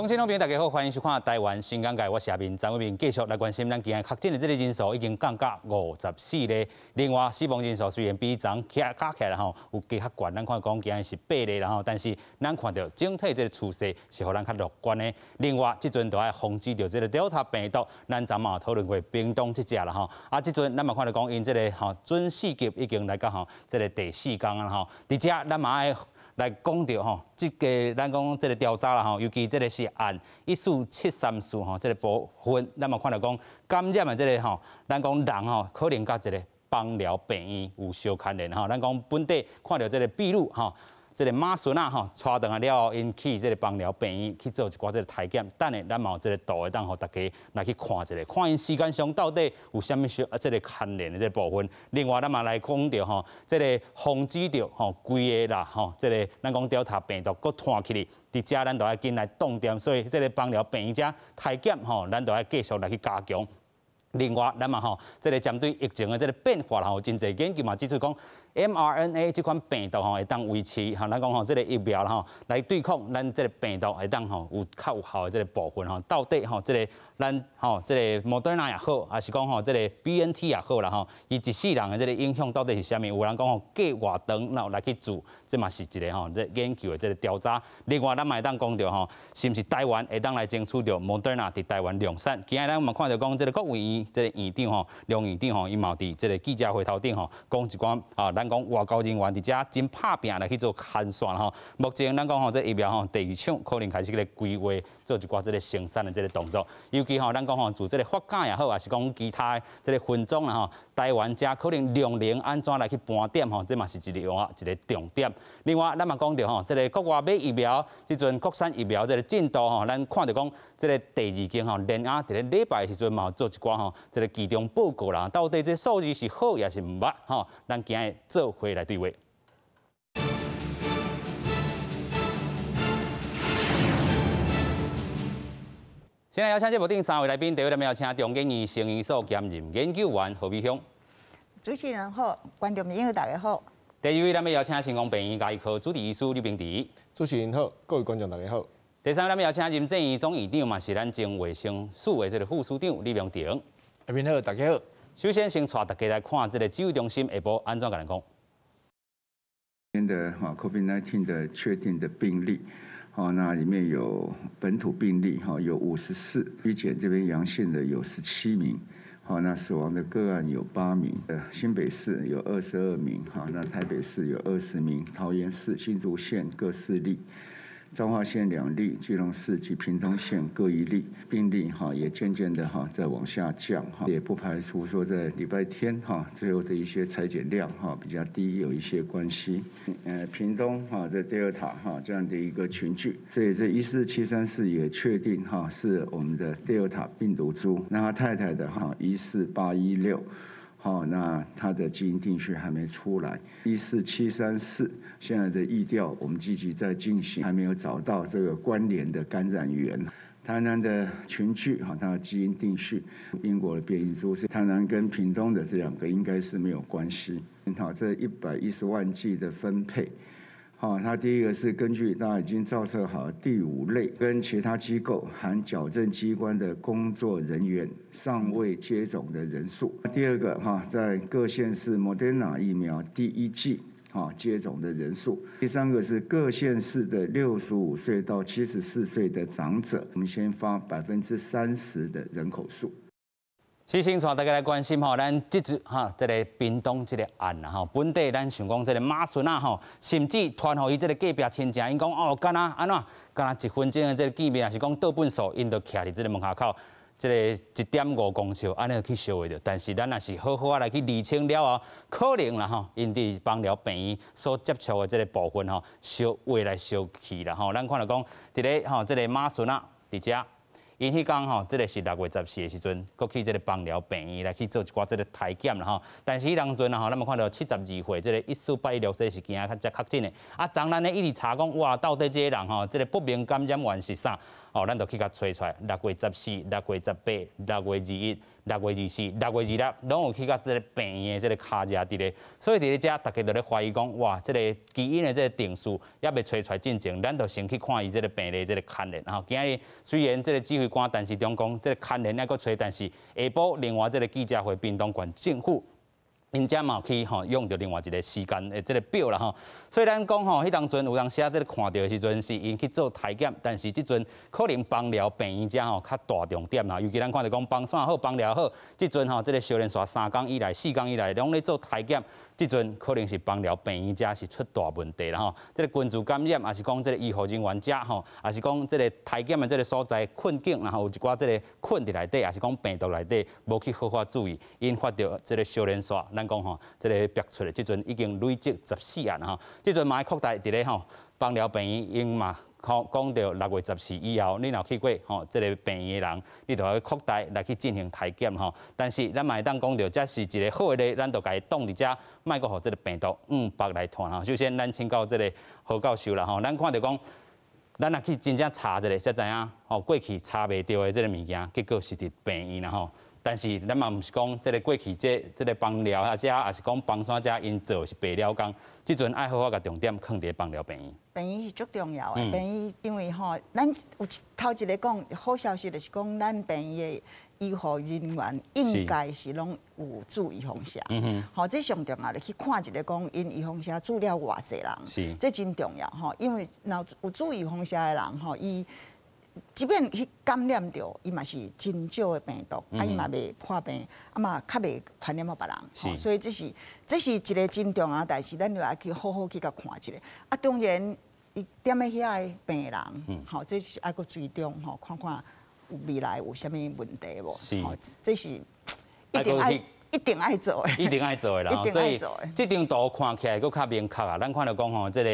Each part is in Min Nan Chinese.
乡親老朋友大家好，歡迎收看《台灣新講界》，我是阿明張偉明，繼續來關心咱今日確診的這個人數已經降到54例。另外死亡人數雖然比昨加起來吼有加較懸，咱看講今日是8例啦吼，但是咱看到整體這個趨勢是予咱較樂觀的。另外，這陣就愛防止著這個 Delta 病毒，咱昨嘛有討論過屏東這隻啦吼。啊，這陣咱嘛看著講𪜶這個吼準四級已經來到吼這個第四工啊吼。佇遮咱嘛愛來講著吼，這個咱講這個調查啦吼，尤其這個是按14734吼，這個部分，咱嘛看著講感染的這個吼，咱講人吼，可能佮這個枋寮病院有相牽連吼。咱講本地看著這個秘魯吼，這個馬孫仔吼，帶轉來了後，𪜶去這個枋寮病院去做一寡這個體檢。等下咱嘛有這個圖會當予大家來去看一下，看𪜶時間上到底有啥物相啊這個牽連的這個部分。另外，咱嘛來講著吼，這個防止著吼規個啦吼，這個咱講 Delta 病毒閣傳起去，佇遮咱就愛緊來擋斷，所以這個枋寮病院遮體檢吼，咱就愛繼續來去加強。另外，咱嘛吼，這個針對疫情的這個變化吼，真濟研究嘛指出講，mRNA 這款病毒吼會當維持吼，咱講吼這個疫苗啦吼來對抗咱這個病毒會當吼有較有效的這個部分吼。到底吼這個咱吼這個 Moderna 也好，還是講吼這個 BNT 也好啦吼，伊一世人的這個影響到底是啥物？有人講吼隔偌長，然後來去做，這嘛是一個吼這研究的這個調查。另外，咱嘛會當講著吼，是毋是台灣會當來爭取著 Moderna 佇台灣量產？今日咱嘛看著講這個國衛院這個院長吼，梁院長吼，伊嘛有佇這個記者會頭頂吼，講一寡啊，咱講外交人員佇遮真拍拚來去做牽線吼。目前咱講吼，這疫苗吼，第二廠可能開始咧規劃做一寡這個生產的這個動作。尤其吼，咱講吼，自這個發假也好，還是講其他的這個分裝啦吼，台灣遮可能量能按怎來去盤點吼，這嘛是一個重點。另外，咱嘛講著吼，這個國外買疫苗，這陣國產疫苗這個進度吼，咱看著講這個第二劑吼，聯亞佇咧禮拜的時陣嘛有做一寡吼，這個期中報告啦，到底這數字是好抑是毋捌吼？咱今日做伙來對話。先來邀請節目頂三位來賓，第一位咱們邀請中研院生醫所兼任研究員何美鄉。主持人好，觀眾朋友大家好。第二位咱們邀請成功病院家醫科主治醫師呂明哲。主持人好，各位觀眾大家好。第三位咱們邀請林正義總院長嘛是咱前衛生署的這個副署長李明哲。阿明好，大家好。首先，先帶大家來看這個指揮中心下晡按怎共咱講。的哈，COVID-19 的確定的病例，好，那裡面有本土病例哈，有54，醫檢這邊陽性的有17名，好，那死亡的個案有8名，新北市有22名，哈，那台北市有20名，桃園市、新竹縣各4例，彰化縣2例，基隆市及屏東縣各1例，病例哈也漸漸的哈在往下降哈，也不排除說在禮拜天哈最後的一些採檢量哈比較低有一些關係。屏東哈在 Delta 哈這樣的一個群聚，所以這14734也確定哈是我們的 Delta 病毒株。那他太太的哈14816。好，那他的基因定序還沒出來，14734現在的疫調我們積極在進行，還沒有找到這個關聯的感染源。台南的群聚哈，它的基因定序，英國的變異株是台南跟屏東的這兩個應該是沒有關係。好，這110萬劑的分配，好，它第一個是根據大家已經造冊好第五類跟其他機構含矯正機關的工作人員尚未接種的人數。第二個哈，在各縣市莫德納疫苗第一劑哈接種的人數。第三個是各縣市的65歲到74歲的長者，我們先發30%的人口數。首先，帶大家來關心吼，咱這次哈這個屏東這個案啦吼，本地咱想講這個馬孫仔吼，甚至傳予伊這個隔壁親戚，𪜶講哦，敢若按怎，敢若一分鐘的這個見面，抑是講倒糞掃，𪜶就徛佇這個門口，這個1.5公尺，按呢去相會著。但是咱若是好好仔來去釐清了後，可能啦吼，𪜶佇枋寮病院所接觸的這個部分吼，相話來相去啦吼。咱看著講，佇咧吼這個馬孫仔佇遮。𪜶彼工吼，這個是6月14的時陣，閣去這個枋寮病院來去做一寡這個體檢啦吼。但是彼當陣啊吼，咱嘛看著72歲這個14816歲是今仔較才確診的。啊，昨咱咧一直查講，哇，到底這個人吼，這個不明感染源是啥？哦，咱就去共揣出來，6月14、6月18、6月21、6月24、6月26，攏有去共這个病院的這个跤跡佇咧，所以佇咧遮，大家就咧懷疑講，哇，這个基因的這个定序猶未揣出來進前，咱就先去看伊這个病例這个牽連。吼，今日雖然這个指揮官陳時中講，這个牽連猶閣揣，但是下晡另外這个記者會，屏東縣政府。𪜶遮嘛有去吼用著另外一个時間的這个表啦吼，所以咱講吼，彼當陣有當時啊，這个看著的時陣是𪜶去做篩檢，但是這陣可能枋寮病院遮吼較大重點啦，尤其咱看著講枋山好，枋寮好，這陣吼這个相連紲3工以來、4工以來攏咧做篩檢，這陣可能是枋寮病院遮是出大問題啦吼，這个群聚感染，抑是講這个醫護人員遮吼，抑是講這个篩檢的這个所在困境，然後有一寡這个菌佇內底，抑是講病毒內底無去好好注意，引發著這个相連紲，咱講吼，這个爆出來，這陣已經累積14案吼，這陣嘛擴大佇咧吼，枋寮病院𪜶嘛講講著6月14以後，你若去過吼，這个病院的人，你就愛擴大來去進行篩檢吼。但是咱嘛會當講著，這是一个好的例，咱就共伊擋佇遮，莫閣予這个病毒往北來傳吼。首先，咱請教這个何教授啦吼，咱看著講，咱若去真正查一下，才知影吼，過去查袂著的這个物件，結果是佇病院啦吼。但是咱嘛毋是講這个過去這這个枋寮啊遮，抑是講枋山遮𪜶做是白了工。這陣愛好好共重點囥佇枋寮病院。病院是足重要的，病院因為吼，咱有頭一个講好消息，就是講咱病院的醫護人員應該是攏有注預防射。吼，這上重要的去看一下講，𪜶預防射注了偌濟人，這真重要吼，因為若有注預防射的人吼，伊即便去感染著，伊嘛是真少的病毒，啊，伊嘛袂破病，啊嘛較袂傳染予別人，所以這是一个真重要代誌，咱就愛去好好去共看一下。啊，當然，伊踮咧遐的病人，吼，這是愛閣追蹤吼，看看有未來有啥物問題無？吼，這是一定愛一定愛做的，一定愛做的啦。所以這張圖看起來閣較明確啊。咱看著講吼，這个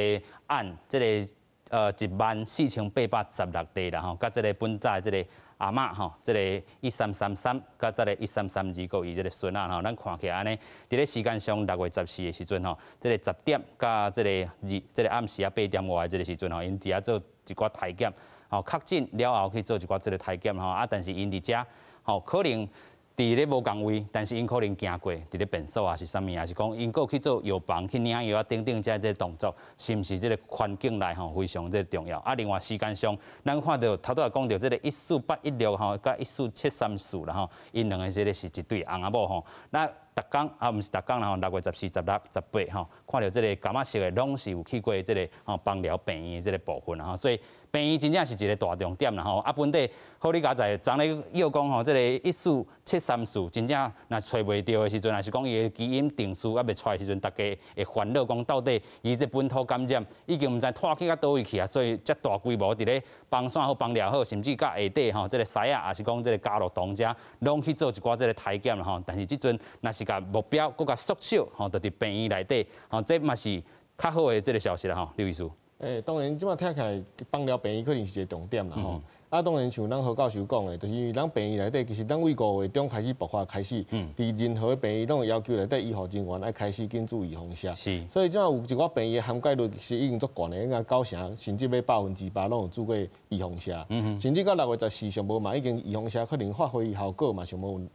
案，這个14,816例啦吼，佮這个本早的這个阿嬤吼，這个1333，佮這个1332個伊這个孫仔吼，咱看起來按呢，佇咧時間上6月14的時陣吼，這个10點佮這个二，這个暗時仔8點外的這个時陣吼，𪜶佇遐做一寡篩檢，吼，確診了後去做一寡這个篩檢吼，啊，但是𪜶佇遮吼可能佇咧無仝位，但是𪜶可能行過佇咧便所啊是啥物，抑是講𪜶閣去做藥房去領藥啊等等這這動作，是毋是這个環境內吼非常這个重要？啊，另外時間上，咱看著頭拄仔講著這个14816吼，佮14734啦吼，𪜶兩个這个是一對翁仔某吼。那逐工啊，毋是逐工啦吼，6月14、16、18吼，看著這个柑仔色的，攏是有去過這个吼枋寮病院的這个部分啦吼，所以病院真正是一个大重點啦吼。啊，本底好你佳哉，昨日又講吼，這个14734真正若揣袂著的時陣，抑是講伊的基因定序猶未出來的時陣，大家會煩惱講到底伊這本土感染已經毋知拖去到佗位去啊，所以遮大規模佇咧枋山好、枋寮好，甚至佮下底吼這个獅仔，抑是講這个家樂同遮，攏去做一寡這个篩檢啦吼。但是這陣若是共目標閣較縮小吼，就佇病院內底吼，這嘛是較好的這个消息啦吼，劉醫師。欸，當然，這擺聽起來枋寮病院可能是一個重點啦吼。啊，當然像咱何教授講的，就是因為咱病院內底，其實咱對5月中開始爆發開始，佇任何的病院攏會要求內底醫護人員愛開始緊注預防射。所以這擺有一寡病院的涵蓋率其實已經足懸的，應該9成，甚至欲100%攏有注過預防射。甚至到6月14上無嘛，已經預防射可能發揮效果嘛，上無2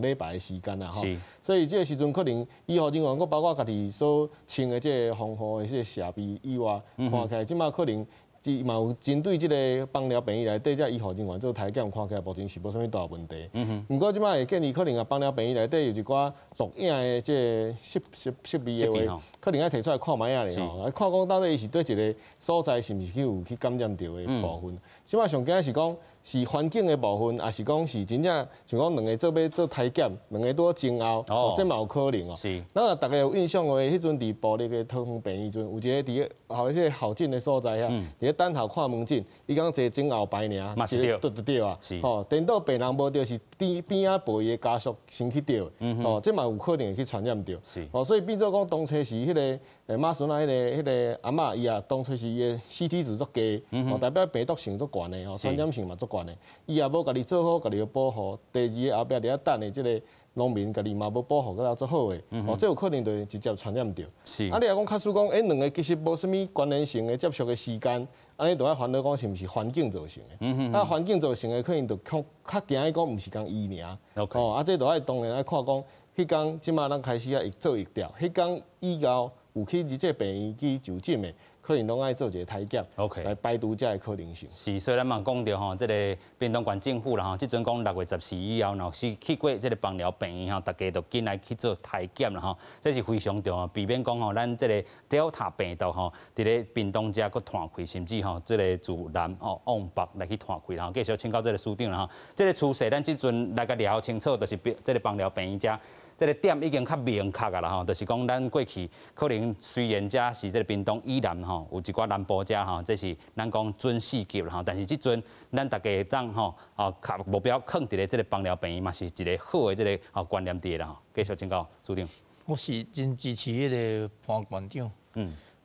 禮拜的時間啦吼。所以這个時陣可能醫護人員，閣包括家己所穿的這个防護的這个設備以外，看起來這擺可能伊嘛有針對這个枋寮病院內底這醫護人員做篩檢，看起來目前是無啥物大問題。毋過這擺會建議，可能啊枋寮病院內底有一寡錄影的這个設備的話，可能愛提出來看覓仔咧吼，看講到底伊是佗一个所在是毋是去有去感染著的部分。這擺上驚是講是環境的部分，抑是講是真正像講兩个做欲做篩檢，兩个拄好前後，哦，這嘛有可能哦。咱若逐家有印象的話，彼陣佇埔里的桃園病院陣，有一个佇個後這个候診的所在遐，佇咧等候看門診，伊講坐前後排爾，嘛是著，對對對啊，吼，顛倒病人無著是邊邊仔陪伊的家屬先去著，吼，這嘛有可能會去傳染著。吼，所以變做講當初時彼个馬孫仔彼个阿嬤，伊也當初時伊的 CT 值足低，吼，代表病毒性足懸的，吼，傳染性嘛足懸的，伊也無家己做好家己的保護。第二个後壁佇遐等的這个農民家己嘛無保護閣了足好的，哦，這有可能就會直接傳染著。啊，你若講假使講，兩个其實無啥物關聯性的接觸的時間，按呢就愛煩惱講是毋是環境造成的？啊，環境造成的可能就較較驚伊講毋是仝伊爾。哦，啊，這就愛當然愛看講，彼工這馬咱開始啊做疫調，彼工以後有去佇這病院去就診的，可能攏愛做一个篩檢來排除這个可能性。是，所以咱嘛講著吼，這个屏東縣政府啦吼，這陣講6月14以後，若是去過這个枋寮病院吼，大家就緊來去做篩檢啦吼，這是非常重要，避免講吼，咱這个 Delta 病毒吼，佇咧屏東遮閣傳開，甚至吼，這个自南吼往北來去傳開啦吼。繼續請教這个署長啦吼，這个趨勢咱這陣來共聊清楚，就是這个枋寮病院遮。這个點已經較明確啊啦吼，就是講咱過去可能雖然遮是這个屏東以南吼，有一寡南部遮吼，這是咱講準四級啦吼，但是這陣咱大家會當吼，哦，目標囥佇咧這个枋寮病院嘛是一个好的這个吼觀念佇啦吼。繼續請教署長。我是真支持彼个潘館長，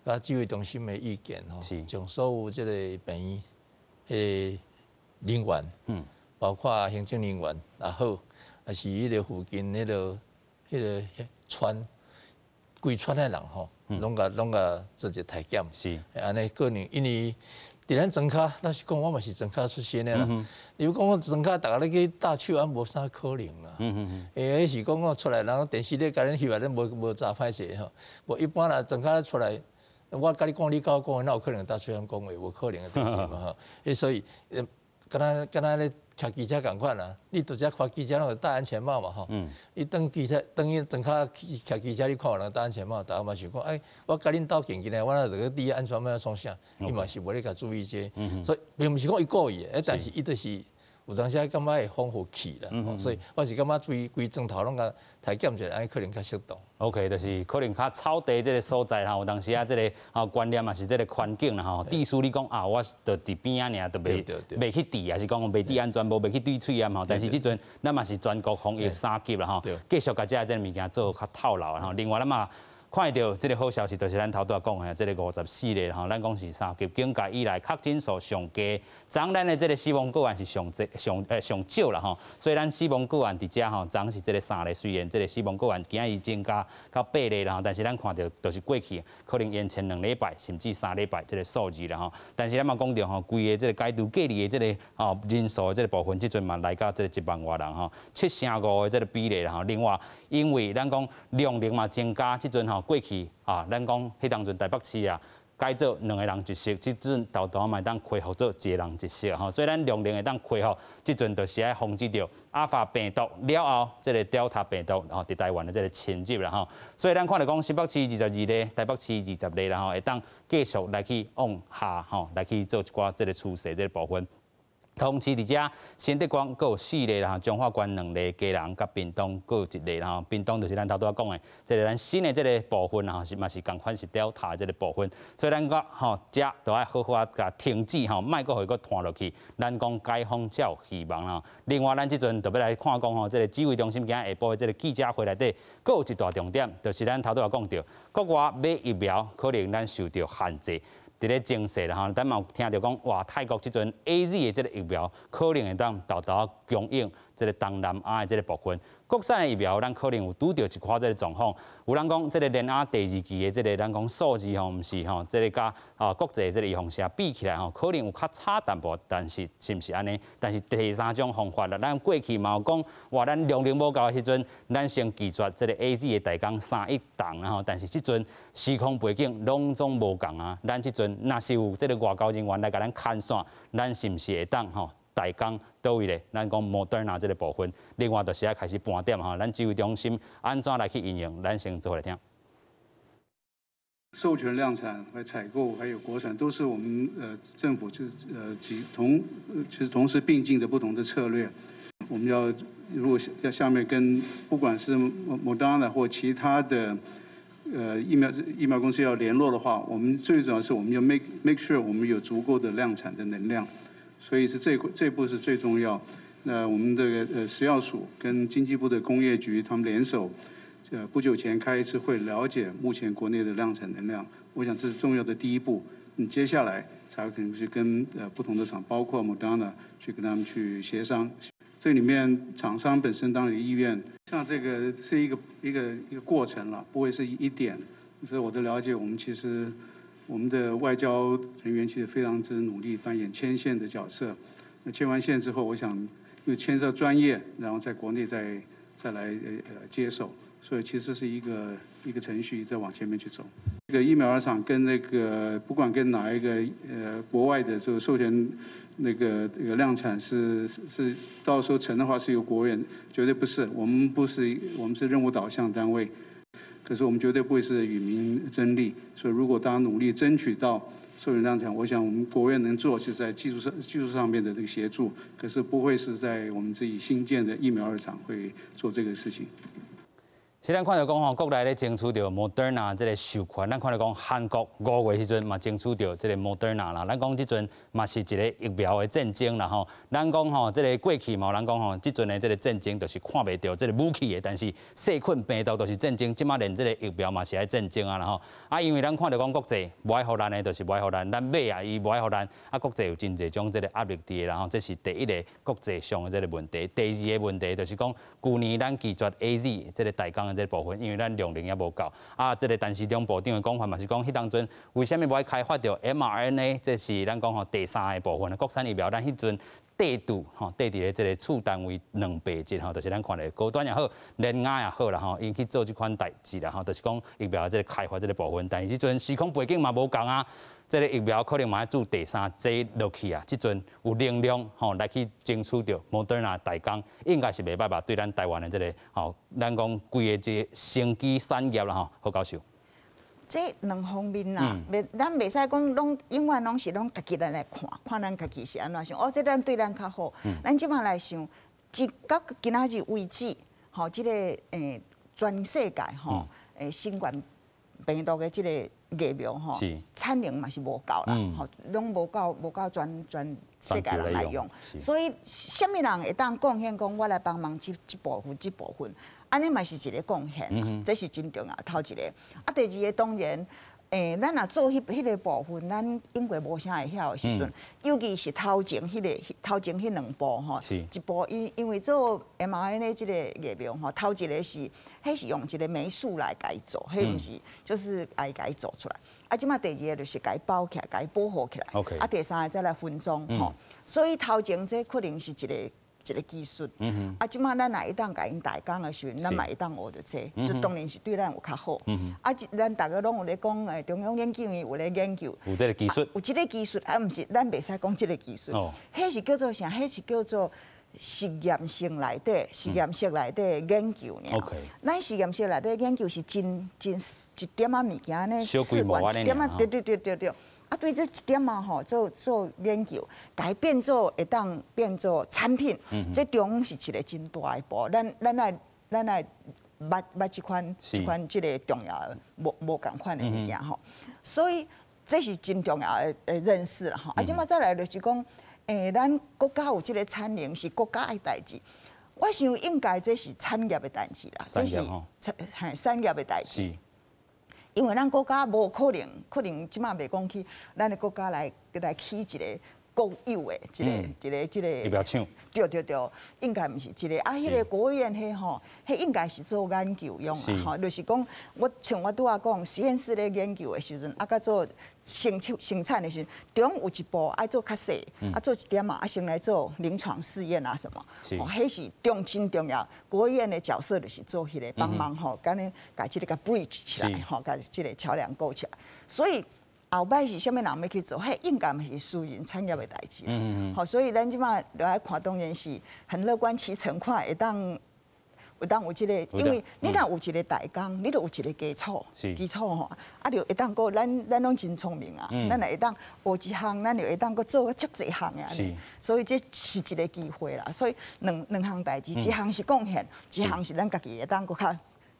佮指揮中心的意見吼，將所有這个病院的人員，包括行政人員也好，抑是彼个附近彼个村規村的人吼，攏共做一个篩檢。按呢可能因為佇咱莊跤，老實講，我嘛是莊跤出身的啦。你講我莊跤，逐家咧去搭手，啊無啥可能啦。欸，彼是講我出來，人電視咧共恁翕來，恁無無查歹勢吼。無一般啦，莊跤出來，我共你講，你共我講，哪有可能搭手按講話？無可能的代誌嘛吼。欸，所以，敢若敢若咧騎機車仝款啦，你拄則看機車攏有戴安全帽嘛吼。你當機車當去莊跤騎機車，你看有人戴安全帽，逐家嘛想講，欸，我共恁鬥近近的，我若著去戴安全帽創啥？伊嘛是無咧共注意這個，所以並毋是講伊故意的，欸，但是伊就是有當時感覺會恍惚去啦，所以我是感覺規規莊頭攏共篩檢一下，按呢可能較適當。 OK，就是可能較草地這个所在吼，有當時啊，這个吼觀念嘛是這个環境啦吼。致使你講啊，我就佇邊仔爾，就袂袂去戴，抑是講袂戴安全帽，袂去對喙罨吼。但是這陣咱嘛是全國防疫三級啦吼，繼續共這個物件做較透漏吼。另外咱嘛看著這个好消息，就是咱頭拄仔講的這个54例吼，咱講是三級警戒以來確診數上低，昨咱的這个死亡個案是上濟上上少啦吼，所以咱死亡個案佇遮吼，昨是這个三例，雖然這个死亡個案今日增加到八例啦吼，但是咱看著就是過去可能延前2禮拜甚至3禮拜這个數字啦吼，但是咱嘛講著吼，規个這个解除隔離的這个吼人數的這个部分，這陣嘛來到這个1萬外人吼，7成5的這个比例啦吼。另外，因為咱講量能嘛增加，這陣吼過去啊，咱講彼當陣台北市啊，改做兩个人一室，這陣沓沓嘛會當恢復做一个人一室吼，所以咱量能會當恢復，這陣就是愛防止著阿法病毒了後，這个 Delta 病毒吼佇台灣的這个侵入啦吼，所以咱看著講新北市22例，台北市20例啦吼，會當繼續來去往下吼，來去做一寡這个趨勢這个部分。同時佇遮新竹縣閣有四例啦，彰化縣兩例，基隆佮屏東閣有一例啦吼。屏東就是咱頭拄仔講的，這个咱新的這个部分啦吼，是嘛是仝款是 Delta 的這个部分，所以咱講吼，遮都愛好好啊，共停止吼，莫閣予伊閣傳落去。咱講解封才有希望啦。另外，咱這陣就欲來看講吼，這个指揮中心今日下晡的這个記者會內底，閣有一大重點，就是咱頭拄仔講著，國外買疫苗可能咱受著限制。佇咧前線啦吼，咱嘛有聽著講，哇，泰國這陣 AZ 的這个疫苗可能會當沓沓供應這个東南亞的這个部分。國產的疫苗，咱可能有拄著一寡這个狀況。有人講，這个聯亞第二期的這个咱講數字吼，毋是吼，這个佮國際這个預防射比起來吼，可能有較差淡薄，但是是毋是按呢？但是第三種方法啦，咱過去嘛有講，哇，咱量能無夠的時陣，咱先拒絕這个 AZ 的代工3億筒啦吼。但是這陣時空背景攏總無仝啊，咱這陣若是有這个外交人員來共咱牽線，咱是毋是會當吼代工佗位咧？咱講莫德納這个部分，另外就是愛開始盤點吼，咱指揮中心按怎來去應用，咱先做伙來聽。授權量產和採購，還有國產，都是我們政府就幾同其實同時並進的不同的策略。我們要如果要下面跟不管是莫德納或其他的疫苗公司要聯絡的話，我們最主要是我們要 make sure 我們有足夠的量產的能量，所以是這步是最重要。那我們這個食藥署跟經濟部的工業局他們聯手，不久前開一次會，了解目前國內的量產能量。我想這是重要的第一步。你接下來才可能去跟不同的廠，包括 Moderna 去跟他們去協商。这里面厂商本身当然有意愿，像这个是一个一个一个过程了，不会是一点。是我的了解，我们其实我们的外交人员其实非常之努力，扮演牵线的角色。那牵完线之后，我想又牵涉专业，然后在国内再来接手，所以其实是一个一个程序在往前面去走。这个疫苗二厂跟那个不管跟哪一个国外的这个授权那个这个量产是到时候成的话是由国务院，绝对不是，我们不是，我们是任务导向单位，可是我们绝对不会是与民争利，所以如果大家努力争取到授权量产，我想我们国务院能做，就是在技术上面的这个协助，可是不会是在我们自己新建的疫苗二厂会做这个事情。是咱看著講吼，國內咧爭取著 Moderna 這个授權，咱看著講韓國5月時陣嘛爭取著這个 Moderna 啦。咱講這陣嘛是一个疫苗的戰爭啦吼。咱講吼，這个過去嘛有人講吼，這陣的這个戰爭就是看袂著這个武器的，但是細菌病毒就是戰爭，這馬連這个疫苗嘛是愛戰爭啊啦吼。啊，因為咱看著講國際無愛予咱的，就是無愛予咱，咱買啊伊無愛予咱，啊國際有真濟種這个壓力佇啦吼。這是第一个國際上的這个問題。第二个問題就是講，舊年咱拒絕 AZ 這个代工的這個部分，因為咱量能猶無夠。啊，這个陳時中部長的講法嘛是講，彼當陣為啥物無愛開發著 mRNA？這是咱講吼第三个部分，國產疫苗，咱彼陣綴佇吼，綴佇咧這个次單位200日吼，就是咱看咧高端也好，聯亞也好啦吼，𪜶去做這款代誌啦吼，就是講疫苗這个開發這个部分，但是這陣時空背景嘛無仝啊。這个疫苗可能嘛愛注第三劑落去啊，這陣有能量吼來去爭取著 Moderna 代工，應該是袂䆀吧？對咱台灣的這个吼，咱講規个這個生技產業啦吼，何教授。這兩方面啦，袂咱袂使講攏永遠攏是攏家己來看，看咱家己是按怎想。哦，這咱對咱較好。咱這馬來想，直到今仔日為止，吼，這个全世界吼，新冠病毒的這个疫苗吼，產能嘛是無夠啦，吼，攏無夠無夠全世界人來用，所以啥物人會當貢獻講，我來幫忙這部分，按呢嘛是一个貢獻，這是真重要。頭一个，啊，第二个當然，咱若做彼彼个部分，咱英國無啥會曉的時陣，尤其是頭前彼兩步吼，一步因為做 mRNA 這个疫苗吼，頭一个是，彼是用一个霉素來共伊做，彼毋是就是愛共伊做出來。啊，這馬第二個就是共伊包起來，共伊保護起來。啊，第三個再來分裝吼，所以頭前這可能是一个一个技術。啊，這馬咱若會當共𪜶代工的時陣，咱嘛會當學著這，就當然是對咱有較好。啊，咱逐个攏有咧講，中央研究院有咧研究。有這个技術。有這个技術，啊，毋是，咱袂使講這个技術。彼是叫做啥？彼是叫做實驗室內底研究爾。咱實驗室內底研究是真真一點仔物件呢，試管一點仔，對對對對對。啊，對這一點仔吼做做研究，共伊變做會當變做產品，這中是一个真大的步。咱愛捌這款這个重要的無仝款的物件吼，所以這是真重要的認識啦吼。啊，這馬再來就是講，咱國家有這个產能是國家的代誌，我想應該這是產業的代誌啦，這是產業的代誌。因為咱國家無可能，可能這馬袂講去，咱的國家來起一个國有的一个一个這个疫苗廠。對對對，應該毋是這个啊，彼个國務院彼吼，彼應該是做研究用啊，吼，就是講我像我拄仔講，實驗室咧研究的時陣，啊，佮做生產的時陣，中有一步愛做較細，啊，做一點仔，啊，先來做臨床試驗啊什麼，哦，彼是真重要。國務院的角色就是做彼个幫忙吼，共你共這个共 bridge 起來，吼，共這个橋梁勾起來。所以後擺是啥物人欲去做，彼應該毋是私人產業的代誌。好，所以咱這馬來看，當然是很樂觀其成，看會當有這個，因為你若有一個代工，你就有一個基礎吼，啊，就會當閣咱攏真聰明啊，咱若會當學一項，咱就會當閣做足濟項的。所以這是一個機會啦。所以兩項代誌，一項是貢獻，一項是咱家己會當閣較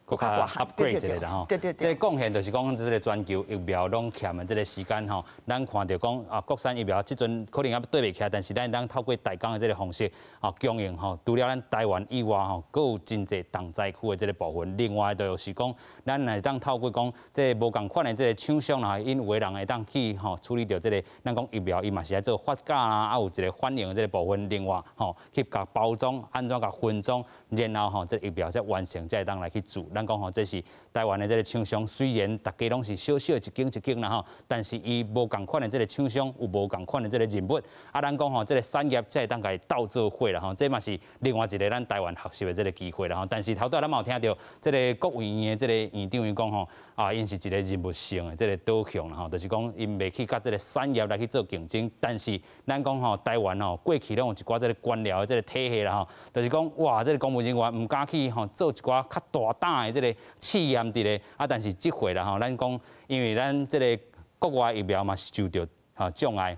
閣較 upgrade 一下啦吼。這個貢獻就是講，這個全球疫苗攏欠的這個時間吼，咱看著講啊，國產疫苗這陣可能猶對袂起來，但是咱會當透過代工的這個方式啊供應吼，除了咱台灣以外吼，閣有真濟重災區的這個部分。另外就是講，咱會當透過講這個無仝款的這個廠商啦，𪜶有的人會當去吼處理著這個，咱講疫苗伊嘛是愛做發酵啊，啊有一個反應的這個部分。另外吼，去共包裝，按怎共分裝，然後吼這個疫苗才完成，才會當來去做。咱講吼，這是台灣的這個廠商，雖然大家攏是小小一間一間啦吼，但是伊無仝款的這個廠商有無仝款的這個人物，啊，咱講吼，這個產業才會當共伊鬥做伙啦吼，這嘛是另外一個咱台灣學習的這個機會啦吼。但是頭拄仔咱嘛有聽著這個國衛院的這個院長伊講吼，啊，𪜶是一個任務性的這個導向啦吼，就是講𪜶袂去佮這個產業來去做競爭，但是咱講吼，台灣吼過去攏有一寡這個官僚的這個體系啦吼，就是講哇，這個公務人員毋敢去吼做一寡較大膽的這個試驗佇咧，啊，但是這回啦吼，咱講因為咱這個國外疫苗嘛是受著吼障礙。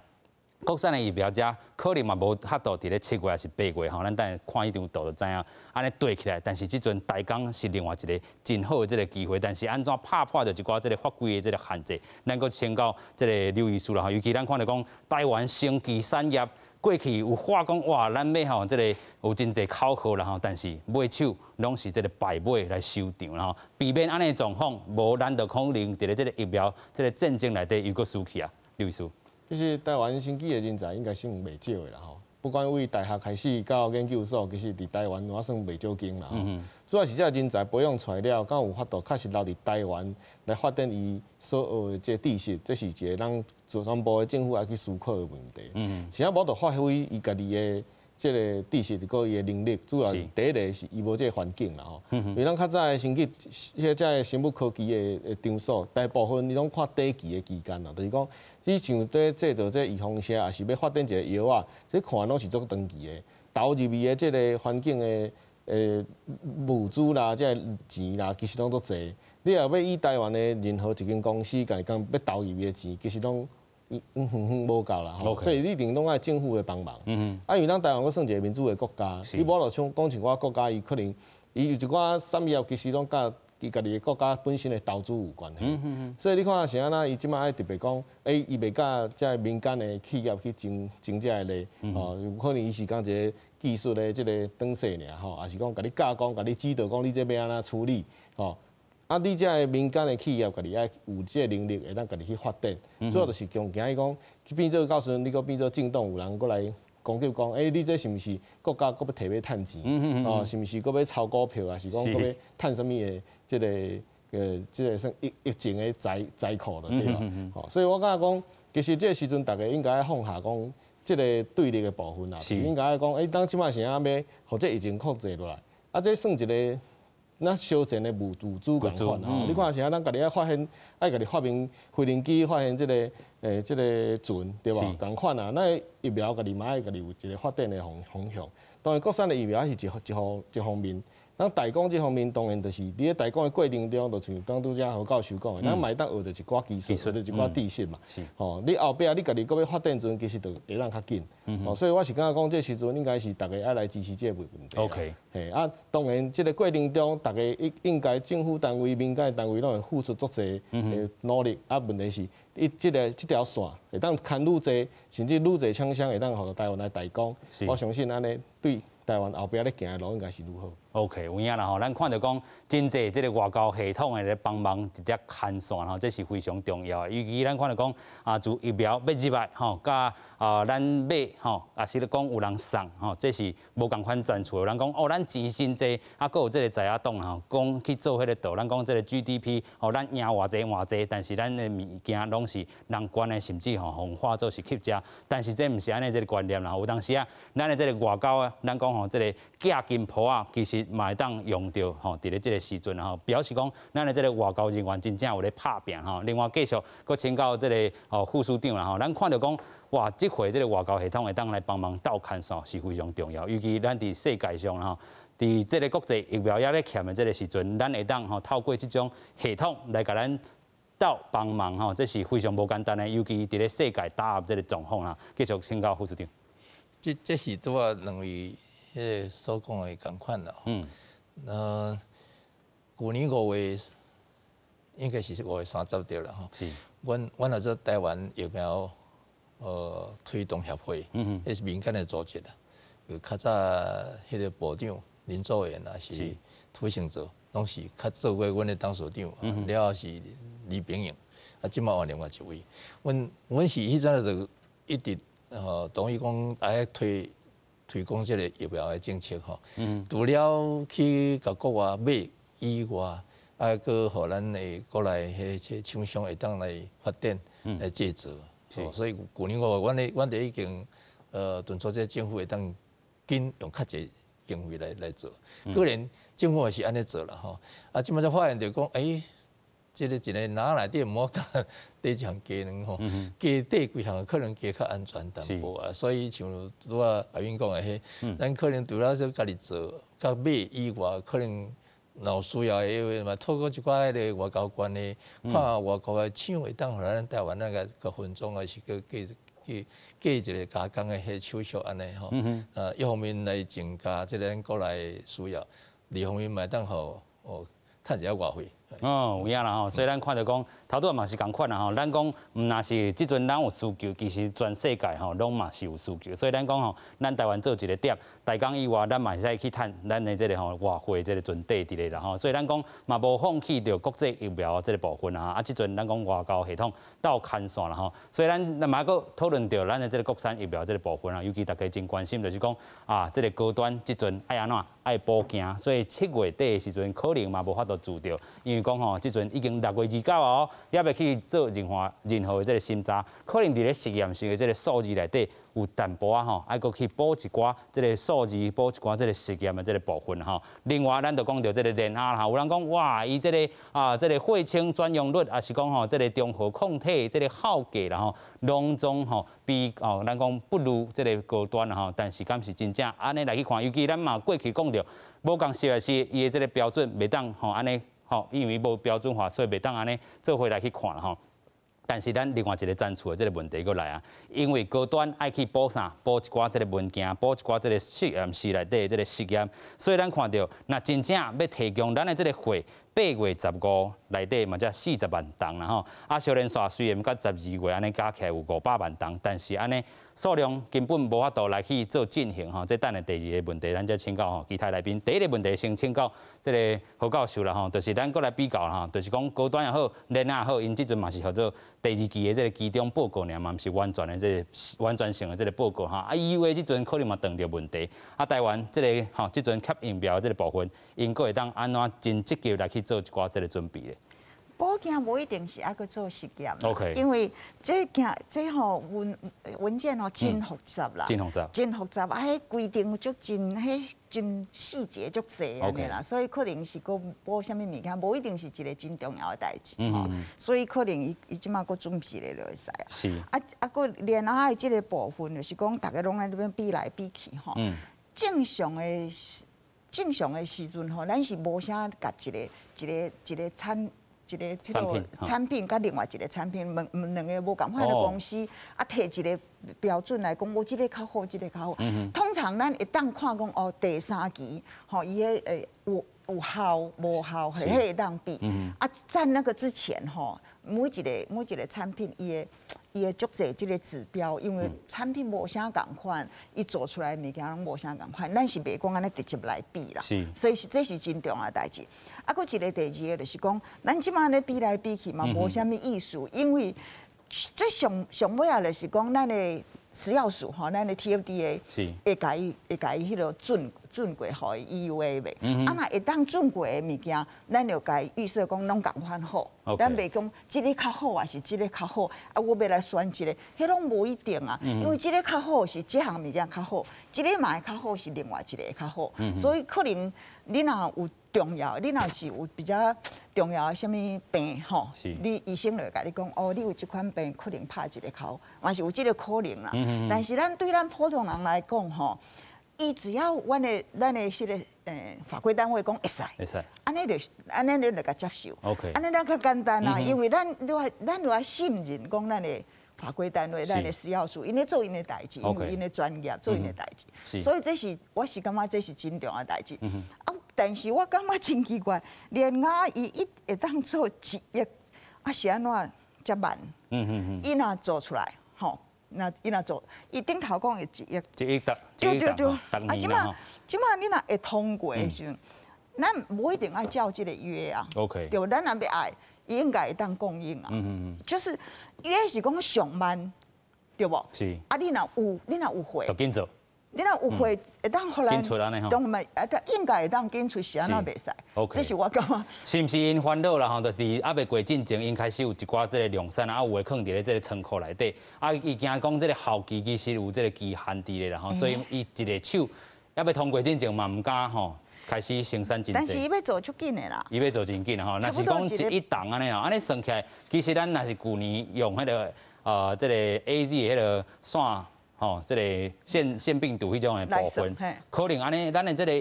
國產的疫苗遮可能嘛無法度佇咧7月抑是8月吼，咱等下看彼張圖就知影，按呢對起來。但是這陣代工是另外一個真好的這個機會，但是按怎拍破著一寡這個法規的這個限制，咱閣請教這個劉醫師啦吼。尤其咱看著講台灣生技產業過去有話講哇，咱欲吼這個有真濟口號啦吼，但是尾手攏是這個敗尾來收場啦吼，避免按呢狀況，無咱就可能佇咧這個疫苗這個戰爭內底又閣輸去啊，劉醫師。其實台灣生技的人才應該算袂少的啦吼，不管對大學開始到研究所，其實佇台灣嘛算袂少間啦。主要是這个人才培養出來了，敢有法度確實留佇台灣來發展伊所學的這個知識，這是一個咱全部的政府愛去思考的問題。是啊，無法度發揮伊家己的這個知識，佮伊的能力，主要是第一個是伊無這個環境啦吼。因為咱較早的生技，這個生物科技的場所，大部分伊攏看短期的期間啦，就是講你像佇製造這個預防射，抑是欲發展一個藥仔，這看攏是足長期的，投入去的這個環境的物資啦，這個錢啦，其實攏足濟。你若欲以台灣的任何一間公司共伊講欲投入的錢，其實攏遠遠遠無夠啦，所以你一定攏愛政府的幫忙。啊，因為咱台灣閣算一個民主的國家，你無法度像講像寡國家，伊可能伊有一寡產業其實攏佮伊家己的國家本身的投資有關係。所以你看是按怎，伊這擺愛特別講，欸，伊袂佮這個民間的企業去爭爭這個利，吼，有可能伊是講一個技術的這個轉移爾吼，抑是講共你教講，共你指導講你這欲按怎處理，吼。啊，你這个民間的企業家己愛有這個能力，會當家己去發展。主要就是強驚伊講，變做到時陣你閣變做政黨有人閣來攻擊講，欸，你這是毋是國家閣欲提欲趁錢？哦，是毋是閣欲炒股票啊？是講閣欲趁啥物的這個這個算疫疫情的財財庫了對吧？吼，所以我感覺講，其實這個時陣大家應該放下講這個對立的部分啦，是應該講，欸，當這擺是按怎欲予這疫情控制落來，啊，這算一個。咱相戰的物資仝款吼，你看像咱家己愛發現，愛家己發明飛行機，發現這個這個船對無？仝款啊，咱疫苗家己嘛愛家己有一個發展的方方向。當然，國產的疫苗是一一方一方面。咱代工這方面當然就是佇咧代工的過程中，就像剛拄才何教授講的，咱嘛會當學著一寡技術，學著一寡知識嘛。吼，你後壁你家己閣欲發展時陣，其實就會當較緊。哦，所以我是感覺講，這時陣應該是大家愛來支持這個問題。 嘿，啊，當然這個過程中，大家應應該政府單位、民間單位攏會付出足濟的努力。啊，問題是，伊這個這條線會當牽愈濟，甚至愈濟廠商會當予台灣來代工。我相信按呢對台灣後壁咧行的路應該是愈好。 OK，有影啦吼，咱看著講真濟這個外交系統的咧幫忙一直牽線吼，這是非常重要的。尤其咱看著講啊，自疫苗欲入來吼，佮啊咱買吼，抑是咧講有人送吼，這是無仝款層次。有人講哦，咱錢真濟，啊，閣有這個在野黨吼，講去做彼個圖，咱講這個 GDP 吼，咱贏偌濟偌濟，但是咱的物件攏是人捐的，甚至吼予看做是乞食。但是這毋是按呢這個觀念啦。有當時啊，咱的這個外交啊，咱講吼，這個寄金箔仔，其實嘛會當用著吼，佇咧這個時陣吼，表示講咱的這個外交人員真正有咧拍拚吼。另外繼續閣請教這個哦副司長啦吼，咱看著講哇，這回這個外交系統會當來幫忙鬥牽線是非常重要，尤其咱佇世界上吼，佇這個國際疫苗猶咧欠的這個時陣，咱會當吼透過這種系統來共咱鬥幫忙吼，這是非常無簡單的，尤其佇咧世界打壓這個狀況啦。繼續請教副司長。這這是拄仔兩位彼個所講的仝款啦。舊年5月，應該是5月30對啦吼。是。阮來做台灣疫苗推動協會，彼是民間的組織啦。有較早彼个部長林祖賢啊，是涂醒哲，攏是較做過阮的董事長，了後是李炳穎，啊，這擺換另外一位。阮是彼陣就一直同意講愛推廣這個疫苗的政策吼。除了去共國外買以外，啊，閣予咱的國內彼個廠商會當來發展來製造。所以舊年五月，阮就已經敦促這政府會當緊用較濟經費來做。果然政府也是按呢做啦吼。啊，這擺才發現著講，欸，這個一个籃內底毋好共綴一項雞卵吼，加綴幾項可能加較安全淡薄啊。所以像拄仔阿允講的彼，咱可能除了說家己做、佮買以外，可能若有需要的話嘛，透過一寡彼個外交關的，看外國的廠會當予咱台灣那個個分裝，還是閣加一個加工的彼手續按呢吼。一方面來增加這個咱國內需要，二方面嘛會當予趁一下外匯。哦，有影啦吼，所以咱看著講，頭拄仔嘛是仝款啦吼。咱講毋若是這陣咱有需求，其實全世界吼攏嘛是有需求。所以咱講吼，咱台灣做一個點，台鋼以外，咱嘛會使去趁咱的這個吼外匯這個存底佇咧啦吼。所以咱講嘛無放棄著國際疫苗這個部分啊。啊，這陣咱講外交系統鬥牽線啦吼。所以咱嘛閣討論著咱的這個國產疫苗這個部分啊，尤其大家真關心就是講啊，這個高端這陣愛按怎愛補件，所以7月底的時陣可能嘛無法度做著，因為講吼，這陣已經6月29哦，猶未去做任何的這個審查，可能佇咧實驗室的這個數字內底有淡薄仔吼，愛閣去補一寡這個數字，補一寡這個實驗的這個部分吼。另外，咱就講著這個聯亞啦，有人講哇，伊這個啊，這個血清轉用率，抑是講吼，這個中和抗體這個效價啦吼，攏總吼比哦，咱講不如這個高端啦吼。但是敢是真正按呢來去看，尤其咱嘛過去講著，無仝實在是伊的這個標準袂當吼按呢。吼，因為無標準化，所以袂當按呢做伙來去看啦吼。但是咱另外一個層次的這個問題閣來啊，因為高端愛去補啥，補一寡這個文件，補一寡這個實驗室內底的這個實驗，所以咱看著，若真正欲提供咱的這個貨，8月15內底嘛才40萬筒啦吼，啊，小連線雖然佮12月按呢加起來有500萬筒，但是按呢數量根本無法度來去做進行吼。這等下第二個問題，咱才請教吼其他來賓。第一個問題先請教這個何教授啦吼，就是咱閣來比較啦吼，就是講高端也好，聯亞也好，𪜶這陣嘛是號做第二期的這個期中報告爾嘛，毋是完全的這個完全性的這個報告哈。啊，EUA 這陣可能嘛碰著問題。啊，台灣這個吼這陣缺疫苗這個部分，𪜶閣會當按怎真積極來去做一寡這個準備咧？補件無一定是愛閣做實驗， 因為這件這吼文件吼真複雜啦，真複雜，真複雜啊！彼規定足真，彼真細節足濟按呢啦，所以可能是閣補啥物物件，無一定是一個真重要的代誌吼。所以可能伊這擺閣準備咧就會使啊。啊啊，閣聯亞的這個部分，就是講逐家攏佇咧邊比來比去吼。正常的時陣吼，咱是無啥共一個一個一個產。一個這個產品佮另外一個產品，兩兩個無仝款的公司，啊，提一個標準來講，我這個較好，這個較好。通常咱會當看講哦，第三期吼，伊彼有效無效，彼會當比。啊，在那個之前吼，每一個產品伊的足濟這個指標，因為產品無啥仝款，伊做出來的物件攏無啥仝款，咱是袂講按呢直接來比啦。所以是這是真重要的代誌。啊，閣一個第二個就是講，咱這擺咧比來比去嘛，無啥物意思，因為這上上尾仔就是講，咱的食藥署吼，咱的 TFDA 會共伊彼个準過予伊 EUA 袂？啊，若會當準過的物件，咱就共伊預設講攏仝款好，咱袂講這个較好，還是這个較好，啊，我欲來選這个，彼攏無一定啊，因為這个較好是這項物件較好，這个嘛會較好是另外一個較好，所以可能你若有重要，你若是有比較重要的啥物病吼，你醫生就會共你講，哦，你有這款病，可能拍這个較好，嘛是有這個可能啦。但是咱對咱普通人來講吼，伊只要阮的彼个法規單位講會使，會使，按呢就按呢你就共接受。按呢咱較簡單啦，因為咱都愛信任講咱的法規單位，咱的食藥署，𪜶咧做𪜶的代誌，因為𪜶的專業做𪜶的代誌，所以這是我是感覺這是真重要的代誌。啊，但是我感覺真奇怪，聯亞伊一會當做1億，啊是按怎遮慢？伊若做出來，吼，那伊若做，伊頂頭講會一億，一億逐，對對對，啊，這馬這馬你若會通過的時陣，咱無一定愛照這個約啊。 對，咱若欲愛，伊應該會當供應啊。就是約是講上慢，對無？是。啊，你若有，你若有貨，就緊做。你若有貨會當予咱，當嘛，啊，應該會當緊出，是按怎袂使？這是我感覺。是毋是𪜶煩惱啦？吼，就是猶未過進前，𪜶開始有一寡這個量產啊，有的囥佇咧這個倉庫內底，啊，伊驚講這個效期其實有這個期限佇咧啦吼，所以伊一個手猶未通過進前嘛，毋敢吼開始生產真濟。但是伊欲做足緊的啦。伊欲做真緊吼，若是講一億筒按呢啊，按呢算起來，其實咱若是舊年用彼個這個 AZ 彼個線。吼，這個腺病毒彼種的部分，可能按呢，咱的這個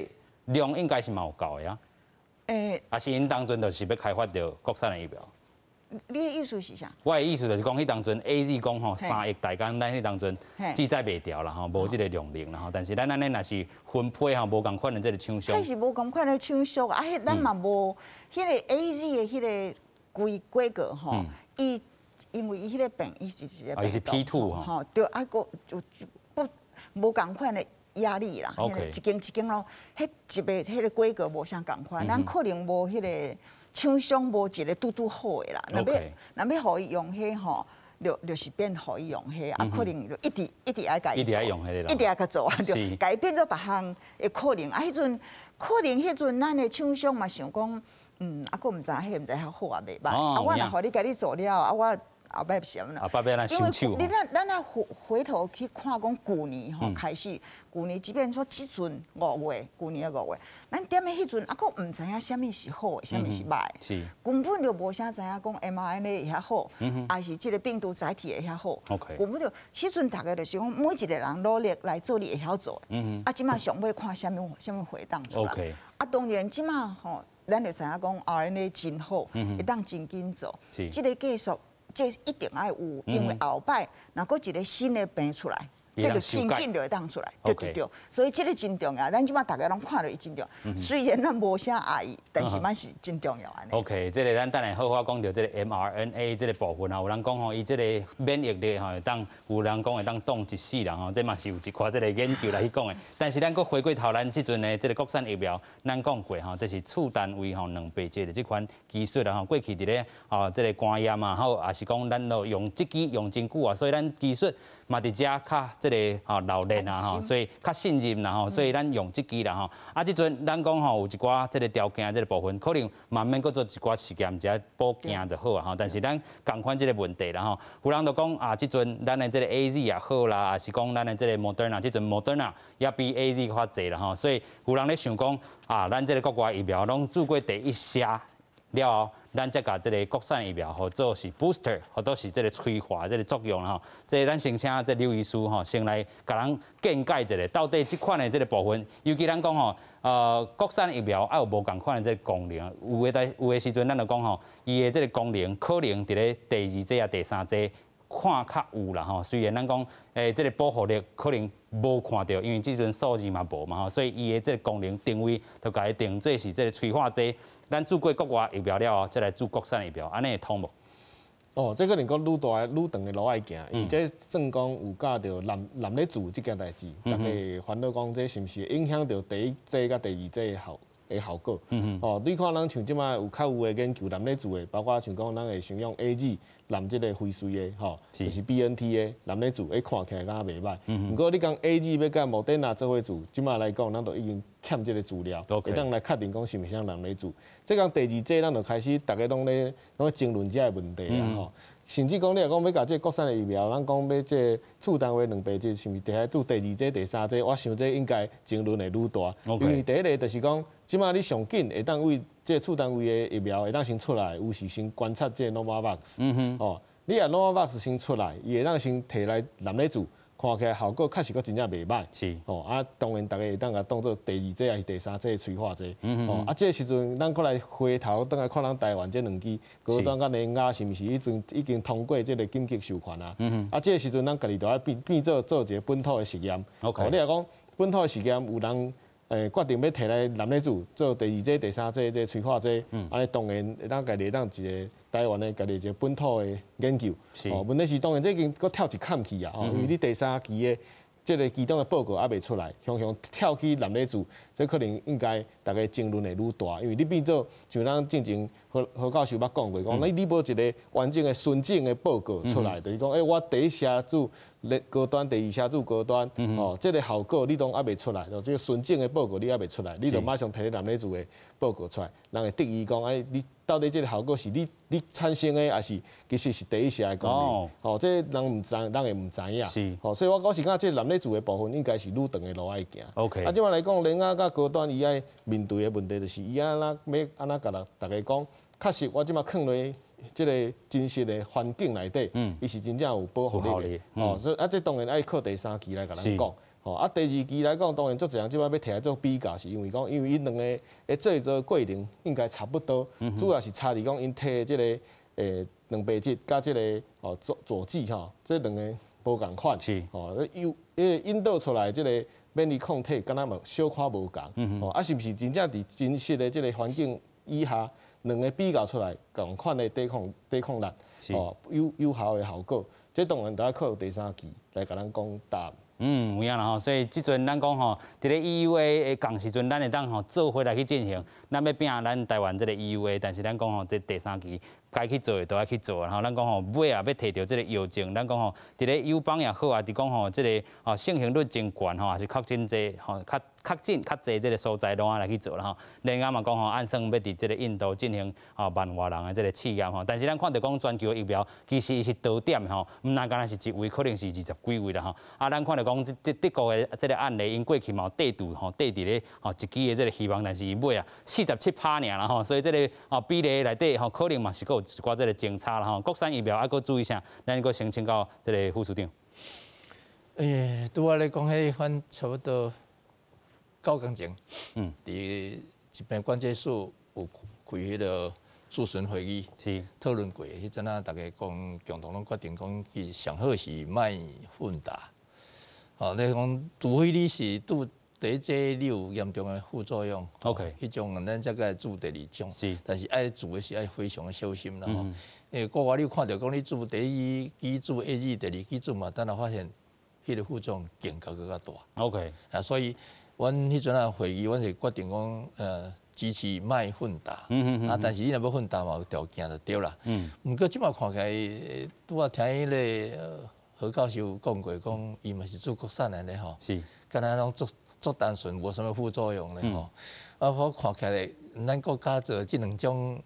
量應該是嘛有夠的啊。啊是𪜶當陣就是欲開發著國產的疫苗。你的意思是啥？我的意思就是講，彼當陣 AZ 講吼3億大工，咱彼當陣記載袂牢啦吼，無這個量能啦吼。但是咱按呢若是分配吼，無仝款的這個廠商。彼是無仝款的廠商啊，彼咱嘛無彼個 AZ 的彼個規規格吼，伊。因為伊彼個病，伊是一個病毒，伊是 P2 吼，對，啊，閣就不無仝款的壓力啦，一間一間咯，彼一個彼個規格無啥仝款，咱可能無彼個廠商無一個拄拄好的啦，若欲予伊用彼吼，就是變予伊用彼，啊，可能就一直一直愛共伊做，一直愛共做啊，就共伊變做別項的可能，啊，彼陣可能彼陣咱的廠商嘛想講，啊，閣毋知彼毋知較好啊袂䆀，啊，我若予你共你做了，啊，我後擺是按怎？後擺欲按怎收手？因為你咱若回回頭去看講舊年吼開始，舊年即便說這陣五月，舊年的五月，咱踮咧彼陣啊，閣毋知影啥物是好的，啥物是䆀的，根本就無啥知影講 mRNA 會較好，還是這個病毒載體會較好。根本就彼陣逐家就是講每一個人努力來做你會曉做的。啊，這馬上尾看啥物啥物回檔出來。啊，當然這馬吼，咱就知影講 RNA 真好，會當真緊做。這個技術。這一定愛有，因為後擺若閣一個新的病出來，這個真緊就會當出來，對對對，所以這個真重要。咱這馬逐家攏看著伊真重要，雖然咱無啥愛伊，但是嘛是真重要按呢。 OK，這個咱等下好好講著這個 mRNA 這個部分啊，有人講吼，伊這個免疫力吼會當，有人講會當擋一世人吼，這嘛是有一寡這個研究來去講的。但是咱閣回過頭，咱這陣的這個國產疫苗，咱講過吼，這是次單位吼2倍劑的這款技術啦吼，過去佇咧吼這個肝炎啊，好，也是講咱都用這支用真久啊，所以咱技術嘛佇遮較這個吼老練啊吼，所以較信任啦吼，所以咱用這支啦吼。啊，這陣咱講吼有一寡這個條件這個部分，可能慢慢閣做一寡實驗，才補行就好啊吼。但是咱仝款這個問題啦吼，有人就講啊，這陣咱的這個 AZ 也好啦，也是講咱的這個 Moderna，這陣 Moderna 也比 AZ 較濟啦吼，所以有人咧想講啊，咱這個國外疫苗攏注過第一劑了後，咱才共這個國產疫苗予做是 booster，或者是這個催化這個作用吼。這個咱先請這劉醫師吼，先來共咱見解一下，到底這款的這個部分，尤其咱講吼，國產疫苗愛有無仝款的這個功能，有的時陣咱就講吼，伊的這個功能可能佇咧第二劑啊、第三劑看較有啦吼。雖然咱講這個保護力可能無看著，因為這陣數字嘛無嘛吼，所以伊的這個功能定位就共伊定做是這個催化劑。咱注過國外疫苗了後，再來注國產疫苗，按呢會通無？哦，這可能閣愈大愈長的路愛行，因為這算講有佮著濫濫咧注這件代誌，逐家會煩惱講這是毋是會影響著第一劑佮第二劑的效果。哦，你看咱像這馬有較有的研究濫咧注的，包括像講咱會先用 AZ 濫這個輝瑞的吼，就是 BNT 的濫咧注，看起來敢若袂䆀。毋過你講 AZ 欲佮莫德納做伙注，這馬來講，咱都已經欠這個資料，會當來確定講是毋是濫咧注。這講第二劑，咱就開始逐家攏咧爭論這个問題啊吼。甚至講你若講欲共這個國產的疫苗，咱講欲這個次單位2倍劑，是毋是得愛注第二劑、第三劑？我想這應該爭論會愈大。因為第一個就是講，這馬你上緊會當為這個次單位的疫苗會當先出來，有是先觀察這個 Novavax。哦，你若 Novavax 先出來，伊會當先提來濫咧注，看起來效果確實閣真正袂䆀。哦，啊，當然逐家會當共當做第二劑抑是第三劑的催化劑。哦，啊，這個時陣咱閣來回頭轉來看咱台灣這兩支高端佮聯亞是毋是彼陣已經通過這個緊急授權啊？啊，這個時陣咱家己就愛變變做做一個本土的實驗。哦，你若講本土的實驗有人決定欲提來納米子做第二劑、第三劑這催化劑，按呢當然會當家己當一個台灣的家己一個本土的研究。哦，問題是當然這已經閣跳一坎去啊！哦，因為你第三期的這個其中的報告猶未出來，雄雄跳去納米子，這可能應該大家爭論會愈大，因為你變做像咱進前何何教授捌講過，講你無一個完整的純正的報告出來，就是講，我第一劑注高端，第二劑注高端，哦，這個效果你攏猶未出來，就這個純正的報告你猶未出來，你就馬上提納米子的報告出來，人會質疑講，你到底這個效果是你產生的，還是其實是第一劑的功力？哦，這人毋知，人會毋知影。哦，所以我是感覺這納米子的部分應該是愈長的路愛行。 啊，這擺來講，聯亞佮高端伊愛面對的問題就是，伊按怎欲按怎共逐家講，確實我這擺囥佇這個真實的環境內底，伊是真正有保護力的。哦，所以啊，這當然愛靠第三期來共咱講。吼，啊，第二期來講，當然足濟人這擺欲提來做比較，是因為講，因為𪜶兩个的製造過程應該差不多，主要是差佇講𪜶提這個蛋白質佮這個哦佐佐劑吼，這兩个無仝款。吼，有彼個引導出來這個免疫抗體，敢若嘛小可無仝。吼，啊，是毋是真正佇真實的這個環境以下，兩个比較出來仝款的抵抗力，吼，有效的效果，這當然得靠第三期來共咱講答案。嗯，有影啦吼，所以這陣咱講吼，佇咧 EUA 的仝時陣，咱會當吼做伙來去進行，咱欲拼咱台灣這個 EUA，但是咱講吼，這第三期該去做的都愛去做，吼，咱講吼，尾啊欲提著這個藥證，咱講吼，佇咧友邦也好啊，佇講吼，這個吼盛行率真懸吼，抑是確診濟吼，較確診較濟這個所在攏愛來去做啦吼。另外嘛講吼，按算欲佇這個印度進行吼萬外人的這個試驗吼，但是咱看著講全球疫苗其實伊是多點的吼，毋但干焦是一位，可能是二十幾位啦吼。啊，咱看著講這德國的這個案例，𪜶過去嘛有綴駐吼，綴佇咧吼一支的這個希望，但是伊尾啊47%爾啦吼，所以這個吼比例內底吼可能嘛是閣有一寡這個爭差啦吼。國產疫苗猶閣注意啥？咱閣先請教這個副處長。拄仔咧講彼番差不多九工前，佇疾病管制署有開彼个諮詢會議，討論過。彼陣仔，逐家講共同攏決定講，伊上好是莫混打。吼，你講除非你是拄第一劑你有嚴重的副作用彼種咱才該注第二種。但是愛注的是愛非常的小心啦吼。因為國外你有看著講你注第一劑注 AZ，第二劑注嘛，等下發現彼个副作用更加閣較大。 啊，所以阮彼陣仔會議，阮是決定講，支持莫混打。啊，但是你若欲混打嘛，有條件就對啦。毋過這擺看起來，拄仔聽彼个何教授講過，講伊嘛是做國產的咧吼。敢若攏足足單純，無啥物副作用咧吼。啊，我看起來，咱國家做這兩種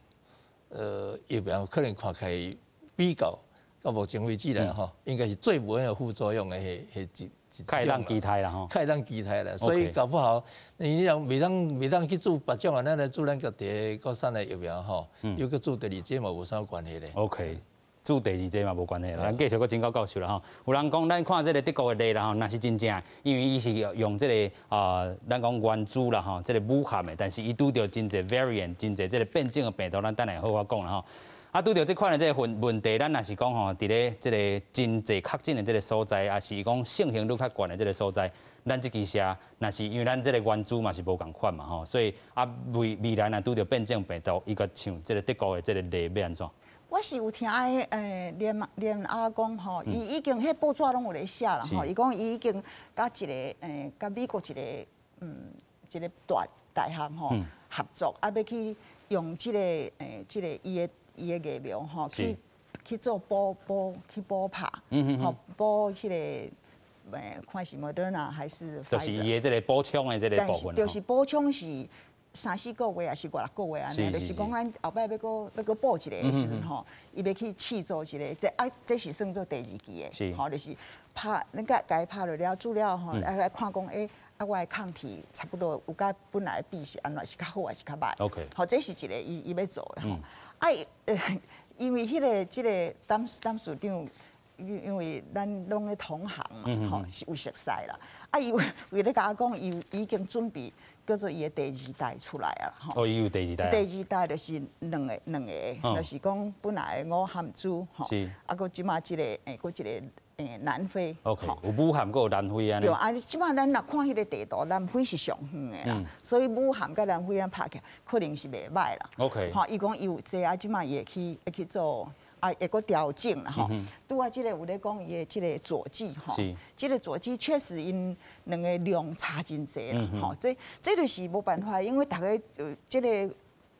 疫苗，可能看起來比較到目前為止來吼，應該是最無彼个副作用的彼彼一較會當期待啦吼，較會當期待啦，所以搞不好你若袂當去注別種啊，咱來注咱家己的國產的疫苗吼，又閣注第二劑嘛無啥關係咧。 OK，注第二劑嘛無關係啦。咱繼續閣請教教授啦吼。有人講，咱看這個德國的例啦吼，若是真正，因為伊是用這個啊，咱講原株啦吼，這個武漢的，但是伊拄著真濟 variant，真濟這個變種的病毒，咱等下好好講啦吼。啊，拄著這款的這個問題，咱若是講吼，佇咧這個真濟確診的這個所在，抑是講盛行率較懸的這個所在，咱這支射，若是因為咱這個原株嘛是無仝款嘛吼，所以啊未來若拄著變種病毒，伊閣像這個德國的這個例欲按怎？我是有聽聯亞講吼，伊已經彼報紙攏有咧寫啦吼，伊講伊已經佮一個佮美國一個大學吼合作，啊欲去用這個伊的疫苗吼去做補去補拍，吼補彼個看是 Moderna 還是？就是伊的這個補充的這個部分。就是補充是三四個月，抑是五六個月按呢，就是講咱後擺欲閣欲閣補一個的時陣吼，伊欲去試做一個，這啊這是算做第二劑的，吼，就是拍咱共共伊拍落了注了吼，來看講啊我的抗體差不多有佮本來比是按怎是較好還是較䆀？ 好，這是一個伊欲做的吼。啊，因為彼個這個董事長，因為咱攏咧同行嘛，吼是有熟似啦。啊，伊為咧共我講，伊已經準備叫做伊的第二代出來啊，吼。哦，伊有第二代。第二代就是兩個，就是講本來的武漢株，吼，啊，閣這擺這個，閣一個南非。 OK，有武漢，閣有南非按呢。對啊，這擺咱若看彼个地圖，南非是上遠的啦，所以武漢佮南非咱拍起來可能是袂䆀啦。 吼，伊講伊有這啊，這擺伊會去做。啊，會閣調整啦吼。拄仔這个有咧講伊的這个佐劑吼，這个佐劑確實𪜶兩个量差真濟啦吼。這就是無辦法，因為逐家這个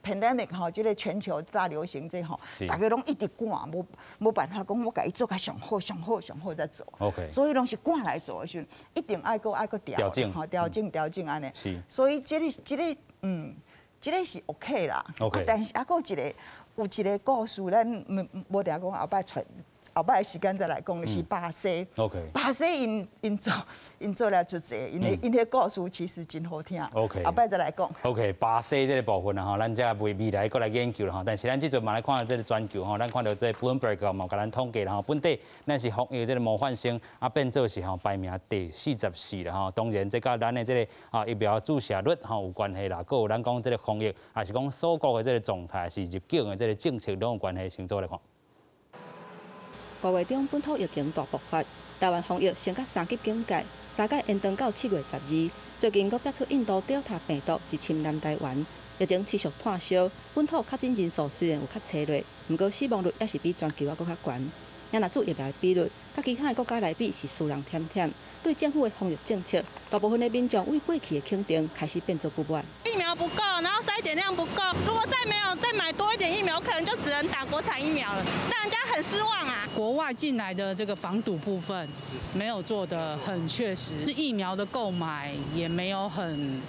pandemic 吼，這个全球大流行這吼，逐家攏一直趕，無辦法講我共伊做較上好、上好、上好再做。 所以攏是趕來做的時陣，一定愛閣愛閣調整，吼，調整調整按呢。所以這個是 OK 啦。 但是猶閣有一个。有一个故事，咱無無定講後擺揣後擺的時間再來講，就是巴西。 巴西𪜶做了足濟，𪜶彼故事其實真好聽。 後擺再來講。 OK，巴西這个部分啊吼，咱才未未來閣來研究啦吼。但是咱這陣嘛來看這个全球吼，咱看著這个 Bloomberg 嘛，共咱統計啦吼，本底咱是防疫這个模範生啊，變做是吼排名第44啦吼。當然，這佮咱的這个疫苗注射率吼有關係啦，閣有咱講這个防疫，抑是講鎖國的這个狀態，是入境的這个政策攏有關係，先做來看。五月中本土疫情大爆發，台灣防疫升甲三級警戒，三改延長到7月12。最近閣爆出印度 Delta 病毒入侵南台灣，疫情持續湠燒，本土確診人數雖然有較齊落，毋過死亡率猶是比全球猶閣較懸。若注疫苗的比率，佮其他的國家來比是輸人忝忝。對政府的防疫政策，大部分的民眾對過去的肯定開始變做不滿。疫苗不夠，然後篩檢量不夠，如果再沒有再買多一點疫苗，可能就只能打國產疫苗了，讓人家很失望啊。國外進來的這個防堵部分沒有做得很確實，疫苗的購買也沒有很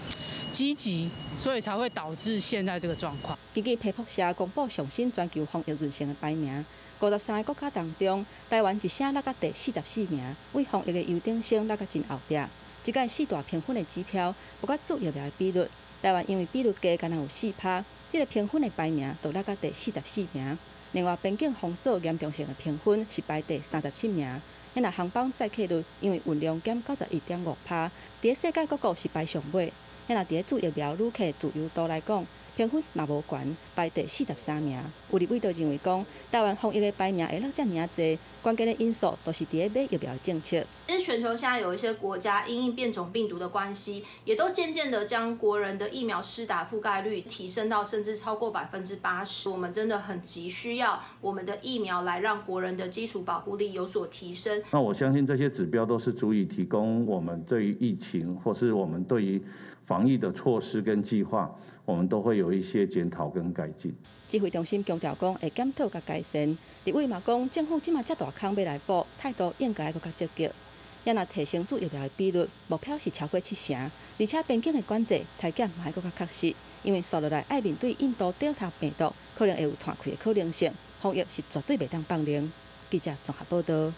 積極，所以才會導致現在這個狀況。根據彭博社公布上新全球防疫韌性的排名，53个國家當中，台灣一聲落到第44名，對防疫的優等生落甲真後壁。這屆四大評分的指標，包括注疫苗的比率，台灣因為比率低，干焦有4趴，這个評分的排名就落到第44名。另外，邊境封鎖嚴重性的評分是排第37名。若航班載客率，因為運量減91.5趴，佇世界各國是排上尾。若佇咧注疫苗旅客自由度來講，評分嘛無懸，排第43名。有立委就認為講，台灣防疫的排名會落遮爾仔濟，關鍵的因素都是佇咧買疫苗政策。其實全球現在有一些國家因應變種病毒的關係，也都漸漸的將國人的疫苗施打覆蓋率提升到甚至超過80%。我們真的很急需要我們的疫苗來讓國人的基礎保護力有所提升。那我相信這些指標都是足以提供我們對於疫情或是我們對於防疫的措施跟計劃，我們都會有一些檢討跟改進。指揮中心強調講會檢討佮改善。立委嘛講，政府這馬遮大空欲來補，態度應該閣較積極。也若提升注疫苗的比率，目標是超過七成，而且邊境的管制篩檢嘛愛閣較確實，因為紲落來愛面對印度 Delta 病毒，可能會有傳開的可能性，防疫是絕對袂當放任。記者綜合報導。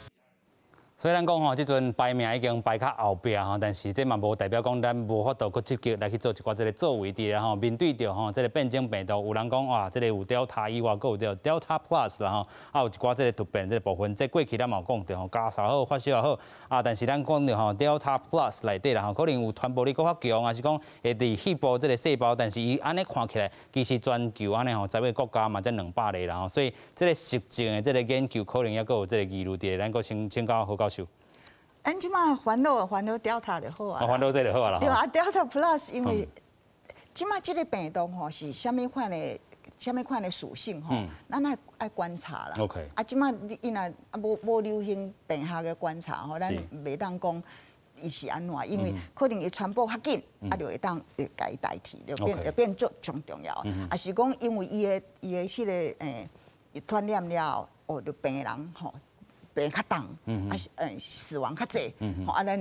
雖然講吼，這陣排名已經排較後壁吼，但是這嘛無代表講咱無法度閣積極來去做一寡這个作為佇咧吼，面對著吼這个變種病毒，有人講哇，這个有 Delta 以外，閣有這 Delta Plus 啦吼，啊有一寡這个突變這个部分，這過去咱嘛有講著吼，咳嗽好，發燒也好，啊，但是咱講著吼 Delta Plus 內底啦吼，可能有傳播力閣較強，抑是講會佇肺部這个細胞，但是伊按呢看起來，其實全球按呢吼，十個國家嘛才200例啦吼，所以這个實證的這个研究可能猶閣有這个疑慮佇咧，咱閣先請教何教授。咱這馬煩惱煩惱 Delta 就好啊。煩惱這就好啊啦。對啊，Delta Plus 因為這馬這个病毒吼是啥物款的，啥物款的屬性吼，咱愛愛觀察啦。 啊，這馬伊若無流行病學的觀察吼，咱袂當講伊是按怎，因為可能伊傳播較緊，啊，就會當會共伊代替，就變做上重要。抑是講因為伊的彼个傳染了後，哦，就病人吼，病較重，啊是死亡較濟，吼啊咱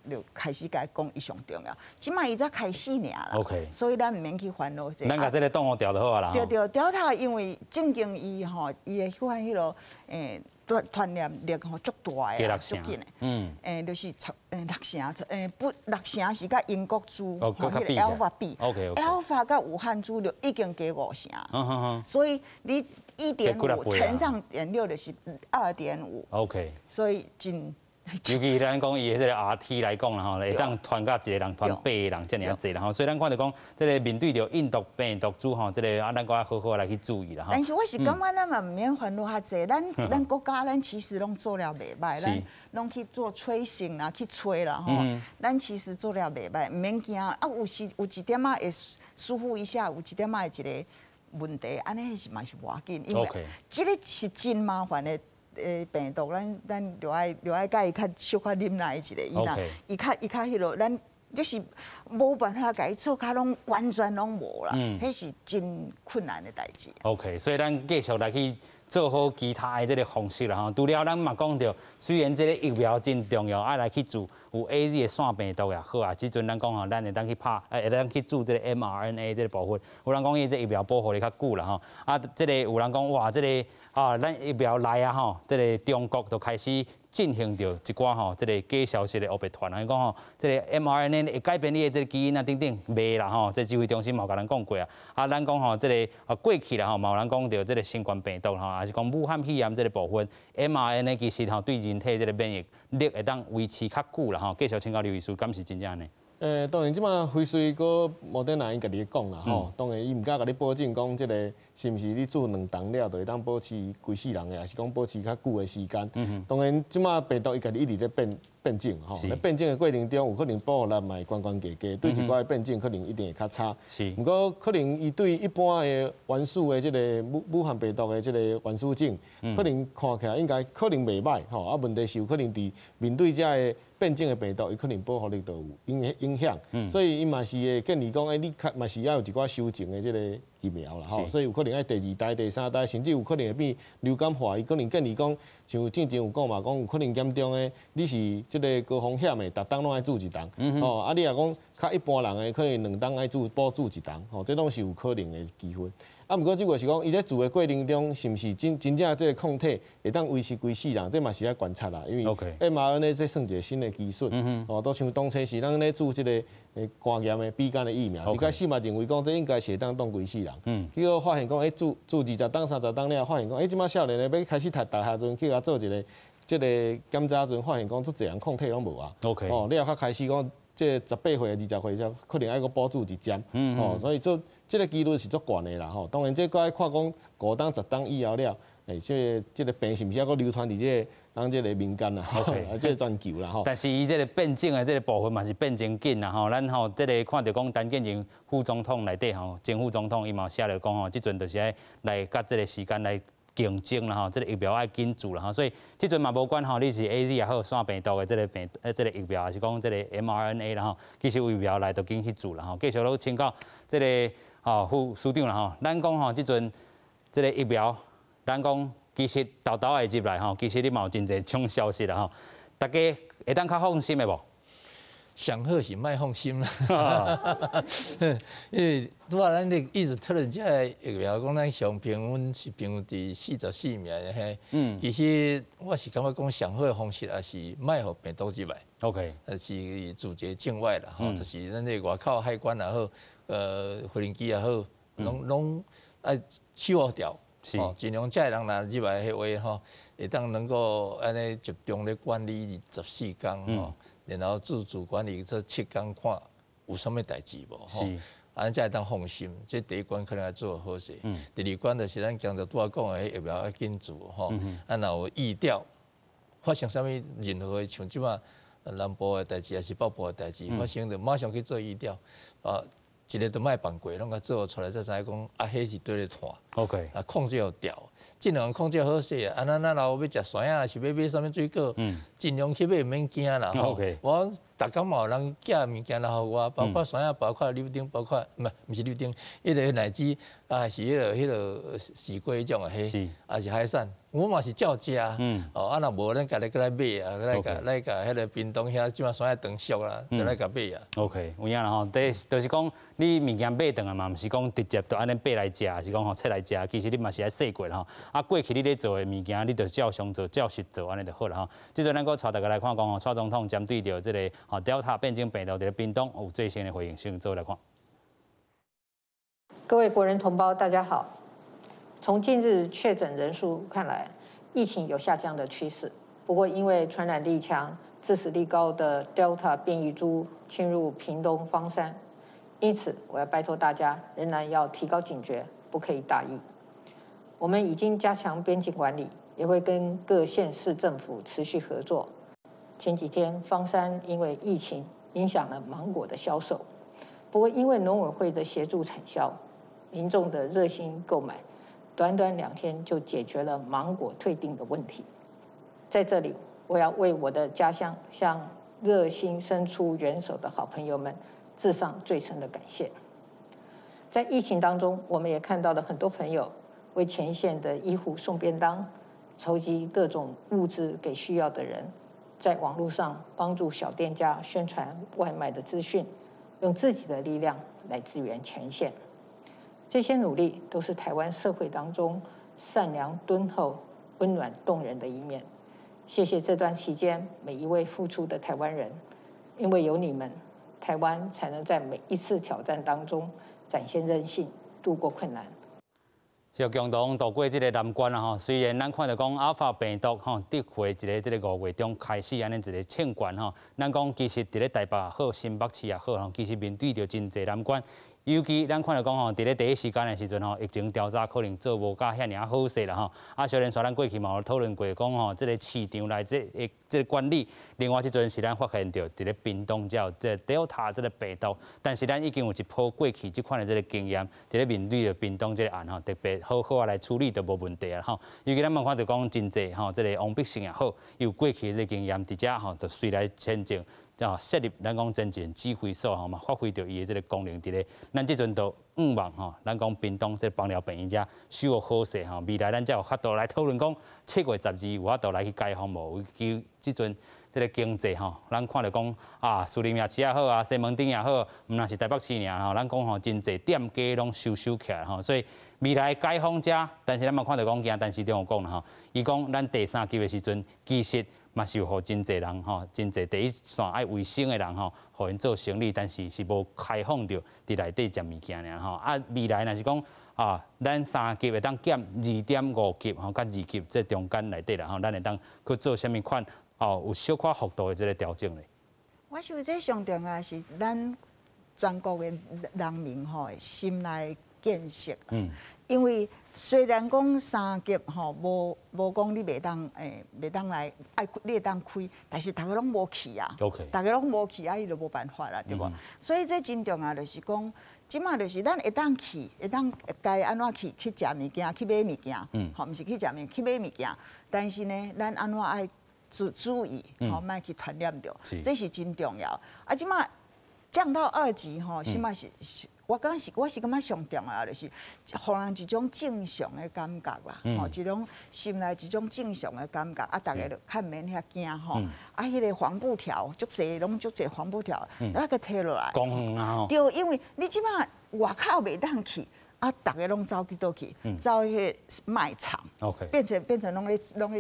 就開始共伊講伊上重要。這馬伊才開始爾啦， 所以咱毋免去煩惱這。咱共這个擋予牢就好啊啦。對對，Delta 因為正經伊吼，伊的彼款彼落傳染力吼足大的，足緊的。就是六成，不六成是佮英國株，吼，彼个 Alpha 比，Alpha 佮武漢株就已經加5成，所以你1.5乘上點6就是2.5。 所以真。尤其咱讲伊的這个 RT 来讲啦吼，會當傳甲一个人傳八个人遮爾仔濟啦吼，所以咱看著講，這个面對著印度病毒株吼，這个啊，咱閣愛好好來去注意啦吼。但是我是感覺咱嘛毋免煩惱較濟，咱國家咱其實攏做了袂䆀，咱攏去做 tracing 啦，去揣啦吼。咱其實做了袂䆀，毋免驚啊。有時有一點仔會疏忽一下，有一點仔的一個問題，按呢是嘛是無要緊，因為這个是真麻煩的。病毒，咱著愛共伊較小可忍耐一下，伊若伊較彼落，咱就是無辦法共伊做較攏完全攏無啦，彼是真困難的代誌。 OK，所以咱繼續來去做好其他的這个方式啦吼。除了咱嘛講著，雖然這个疫苗真重要，愛來去注有 AZ 的腺病毒也好啊。這陣咱講吼，咱會當去拍，會當去注這个 mRNA 這个部分。有人講伊這疫苗保護力較久啦吼。啊，這个有人講哇，這个啊，咱疫苗來啊吼，這个中國就開始進行著一寡吼，這个假消息的烏白傳啊，伊講吼，這个 mRNA 會改變你的這个基因啊等等，袂啦吼，這指揮中心嘛有共咱講過啊。啊，咱講吼，這个啊過去啦吼，嘛有人講著這个新冠病毒吼，抑是講武漢肺炎這个部分，mRNA 其實吼對人體這个免疫力會當維持較久啦吼。繼續請教劉醫師，敢是真正按呢？當然，這擺輝瑞閣莫德納𪜶家己講啦吼，當然伊毋敢共你保證講這个是毋是你注兩針了就會當保持規世人的，抑是講保持較久的時間。當然，這擺病毒伊家己一直咧變種吼，咧變種的過程中，有可能保護力嘛會懸懸低低，對一寡的變種可能一定會較差。毋過可能伊對一般的原始的這个武漢病毒的這个原始種，可能看起來應該可能袂䆀吼，啊問題是有可能佇面對這个變種的病毒，伊可能保護力就有影響，所以伊嘛是會建議講，你較嘛是愛有一寡修正的這个疫苗啦吼，所以有可能愛第二代、第三代，甚至有可能會變流感化。伊可能建議講，像之前有講嘛，講有可能嚴重的，你是這个高風險的，逐冬攏愛注一針，吼，啊你若講較一般人的，可能兩冬愛注補注一針，吼，這攏是有可能的機會。啊，毋過這個是講，伊咧注的過程中，是毋是真正這个抗體會當維持規世人，這嘛是愛觀察啦。因為 mRNA 這算一个新的技術，哦，都像當初是咱咧注這个肝炎的 B 肝的疫苗，一開始嘛認為講這應該是會當擋規世人，結果發現講，注20冬、30冬了，發現講，這擺少年的欲開始讀大學陣去共做一个這个檢查陣，發現講足濟人抗體攏無啊。哦，了後才開始講，這18歲、20歲才可能愛閣補注一針，哦，所以做這个幾率是足懸的啦吼。當然，這閣愛看講5冬、10冬以後了，這个病是毋是猶閣流傳佇這个咱這个民間啦，這个全球啦吼。但是伊這个變種的這个部分嘛是變真緊啦吼。咱吼這个看著講，陳建仁副總統內底吼，前副總統伊嘛寫著講吼，這陣就是愛來佮這个時間來競爭啦吼，這个疫苗愛緊注啦吼，所以這陣嘛無管吼，你是 AZ 也好，腺病毒的這个病這个疫苗，抑是講這个 mRNA 啦吼，其實有疫苗來就緊去注啦吼。繼續攏請教這个吼副署長啦吼，咱講吼這陣這个疫苗，咱講其實沓沓會入來吼，其實你嘛有真濟種消息啦吼，大家會當較放心的無？上好是莫放心啦，因為拄仔咱咧一直討論這个疫苗，講咱上評分是評佇44名的嘿。其實我是感覺講上好的方式也是莫予病毒入來。 是自一個境外啦，吼，就是咱這外口海關也好，飛行機也好，攏愛守牢，吼，盡量這个人若入來的話吼，會當能夠按呢集中咧管理24工吼。然後自主管理這7工看有啥物代誌無？吼，按呢才會當放心。這第一關可能愛做好勢。第二關就是咱剛才拄仔講的，疫苗愛緊注吼。啊，若有疫調發生啥物任何的，像這擺南部的代誌，抑是北部的代誌發生，就馬上去做疫調。啊，一个都莫放過，攏共做出來才知影講啊，彼是佗咧傳。 啊，控制予牢，盡量控制好勢啊。咱若有欲食酸仔，是欲買啥物水果，盡量去買，毋免驚啦。我逐工嘛有人寄物件來予我，包括酸仔，包括柳丁，包括毋是柳丁，彼个奶雞啊，是彼个絲瓜彼種的，彼，抑是海產，我嘛是照食。哦，啊若無咱家己閣來買啊，來共彼个屏東遐這擺酸仔長俗啦，就來共買啊。 OK，有影啦吼，就是講你物件買轉來嘛，毋是講直接就按呢買來食，是講吼切來食，其實你嘛是愛洗過啦吼。啊，過去你咧做的物件，你就照常做，照實做，按呢就好啦吼。這陣咱閣帶大家來看講吼，蔡總統針對著這个吼 Delta 變種病毒佇屏東有最新的回應，先做來看。各位國人同胞，大家好。從近日確診人數看來，疫情有下降的趨勢。不过因为传染力强、致死力高的 Delta 变异株侵入屏东枋山，因此我要拜托大家，仍然要提高警觉，不可以大意。我们已经加强边境管理，也会跟各县市政府持续合作。前几天枋山因为疫情影响了芒果的销售，不过因为农委会的协助产销，民众的热心购买，短短2天就解决了芒果退订的问题。在这里，我要为我的家乡向热心伸出援手的好朋友们致上最深的感谢。在疫情当中，我们也看到了很多朋友为前线的医护送便当，筹集各种物资给需要的人，在网络上帮助小店家宣传外卖的资讯，用自己的力量来支援前线。这些努力都是台湾社会当中善良、敦厚、温暖、动人的一面。谢谢这段期间每一位付出的台湾人，因为有你们，台湾才能在每一次挑战当中展现韧性，度过困难。就共同度过這个难关啦吼。虽然咱看著講阿爾法病毒吼得回一个這个5月中開始按呢一个衝懸吼，咱講其實佇咧台北也好，新北市也好吼，其實面對著真濟難關。尤其咱看著講吼，佇咧第一時間的時陣吼，疫情調查可能做無甲遐爾仔好勢啦吼。啊，雖然說咱過去嘛有討論過講吼，這个市場內這个管理，另外這陣是咱發現著佇咧屏東才有這个 Delta 這个病毒，但是咱已經有一波過去這款的這个經驗，佇咧面對著屏東這个案吼，特別好好仔來處理就無問題啊吼。尤其咱嘛看著講真濟吼，這个王必勝也好，有過去的這个經驗，佇遮吼就隨來前進。啊，設立咱講前進指揮所吼嘛，發揮著伊的這个功能佇咧。咱這陣就向望吼，咱講屏東這个枋寮病院遮修復好勢吼，未來咱才有法度來討論講7月12有法度來去解封無？尤其這陣這个經濟吼，咱看著講啊，士林夜市也好啊，西門町也好，毋但是台北市爾吼，咱講吼真濟店家攏收收起來吼，所以未來解封遮，但是咱嘛看著講，今陳時中有講啦吼，伊講咱第三級的時陣，其實嘛是有予真濟人吼，真濟第一線愛衛生的人吼，予𪜶做生理，但是是無開放著佇內底食物件爾吼。啊，未來若是講啊，咱三級會當減2.5級吼，佮2級這中間內底啦吼，咱會當去做啥物款哦，有小可幅度的這个調整咧。我想這上重要是咱全國的人民吼心內建設。因為雖然講三級吼無講你袂當欸袂當來愛你會當開，但是逐家攏無去啊。逐家攏無去啊，伊就無辦法啦，對無？所以這真重要，就是講，這馬就是咱會當去，會當該按怎去去食物件，去買物件，吼，毋是去食物，去買物件。但是呢，咱按怎愛注意，吼，莫去傳染著，這是真重要。啊，這馬降到2級吼，起碼是。我講是，我是感覺上重要就是，予人一種正常的感覺啦，吼，一種心內一種正常的感覺，啊，逐家就較毋免遐驚吼，啊，彼个黃布條足濟，攏足濟黃布條，啊，閣提落來。公園啊吼。對，因為你這馬外口袂當去，啊，逐家攏走去佗去，走去賣場，變成攏咧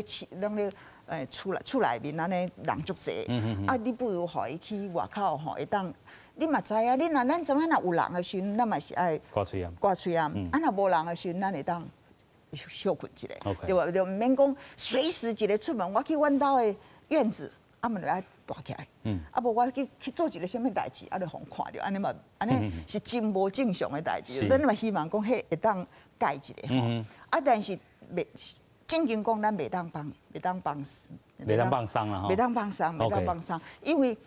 市，攏咧厝內面按呢人足濟，啊，你不如予伊去外口吼，會當。你嘛知啊？你若咱知影若有人的時陣，咱嘛是愛掛喙罨。掛喙罨。啊，若無人的時陣，咱會當歇睏一下，對無？就毋免講隨時一个出門，我去阮兜的院子，啊嘛就愛蹛起來。啊無我去做一个啥物代誌，啊就予人看著，按呢嘛，按呢是真無正常的代誌。咱嘛希望講彼會當改一下吼。啊，但是袂正經講，咱袂當放，袂當放，袂當放鬆啦吼。袂當放鬆，袂當放鬆，因為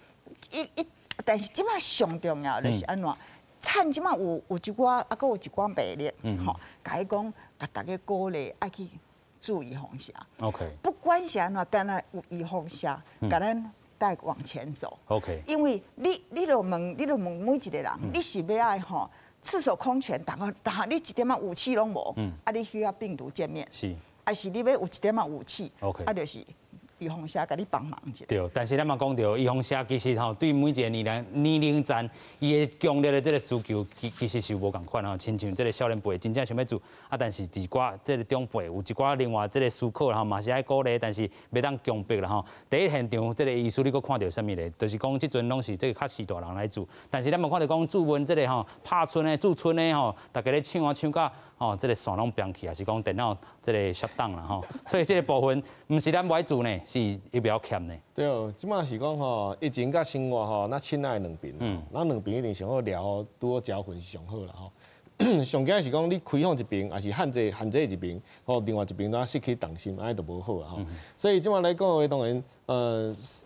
一一。但是這馬上重要就是按怎，趁這馬有一寡，啊，閣有一寡病例，吼，共伊講，共逐家鼓勵愛去注預防射。 不管是按怎，敢若有預防射，共咱帶往前走。 因為你就問每一個人，你是欲愛吼赤手空拳，逐個逐項你一點仔武器攏無，啊，你去佮病毒見面，還是你欲有一點仔武器，啊，就是。預防射共你幫忙一下。對，但是咱嘛講著，預防射其實吼對每一個年齡層，伊的強烈的這个需求其實是無仝款吼。親像這个少年輩真正想欲注，啊，但是一寡這个長輩有一寡另外這个思考吼，嘛是愛鼓勵，但是袂當強迫啦吼。第一現場這个醫師你閣看著啥物咧？就是講這陣攏是這个較序大人來注，但是咱嘛看著講注阮這个吼拍春的駐村的吼，逐家咧搶啊搶甲吼，這个線攏崩去，抑是講電腦這个 shut down 啦吼。所以這个部分毋是咱無愛注呢，是伊比較欠呢？對，這馬是講吼，疫情佮生活吼，咱親愛兩邊，咱兩邊一定上好掠好，拄好交份是上好啦吼。上驚是講你開放一邊，抑是限制限制一邊，吼，另外一邊若失去重心，按呢就無好啊吼。所以這馬來講的話，當然，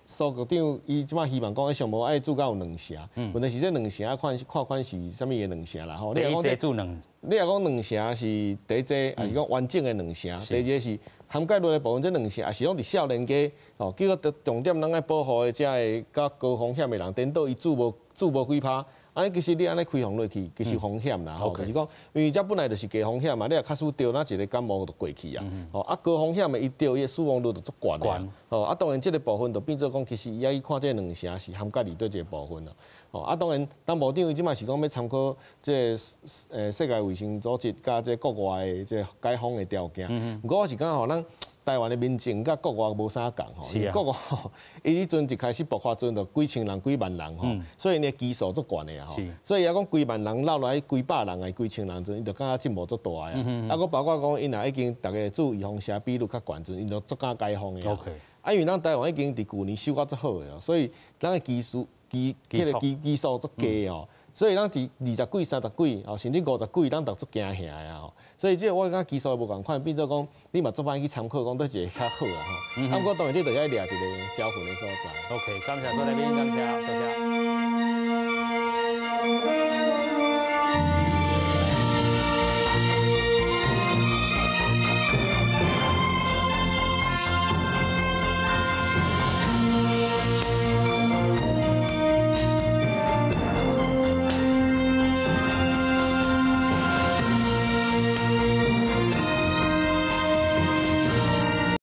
蘇局長伊這馬希望講，上無愛注到有兩成，問題是這兩成看看款是啥物的兩成啦吼。第一劑注兩，你若講兩成是第一劑，抑是講完整的兩成？第二個是涵蓋率的部分，這兩成抑是講佇少年家，吼，結果重點咱愛保護的這个較高風險的人，顛倒伊注無注無幾趴。按呢其實你按呢開放落去，其實風險啦吼，就是講，因為這本來就是低風險嘛，你若假使著，若一个感冒就過去啊，吼啊高風險的伊著伊的死亡率就足懸的，吼啊當然這个部分就變做講，其實伊愛去看這兩成是涵蓋佇佗一個部分啦，吼啊當然，當部長伊這馬是講欲參考這个世界衛生組織佮這個國外的這個解封的條件，毋過我是感覺吼，咱台灣的民眾佮國外無啥仝吼，國外吼，伊彼陣一開始爆發陣就幾千人、幾萬人吼，所以𪜶的基數足懸的啊吼，所以伊講幾萬人落來幾百人抑幾千人陣，伊就感覺進步足大的啊。啊，閣包括講，𪜶若已經逐家注預防射比率較懸陣，𪜶就足敢解封的啊。啊，因為咱台灣已經佇舊年守甲足好的，所以咱的基數基彼个基基數足低哦。所以咱佇二十幾、三十幾，哦，甚至五十幾，咱都足驚嚇的啊！所以這個我感覺基數無仝款，變做講你嘛足歹去參考，講佗一个較好啊吼。啊，毋過當然這就愛掠一个交份的所在。 OK，感謝蘇來賓，感謝，多謝。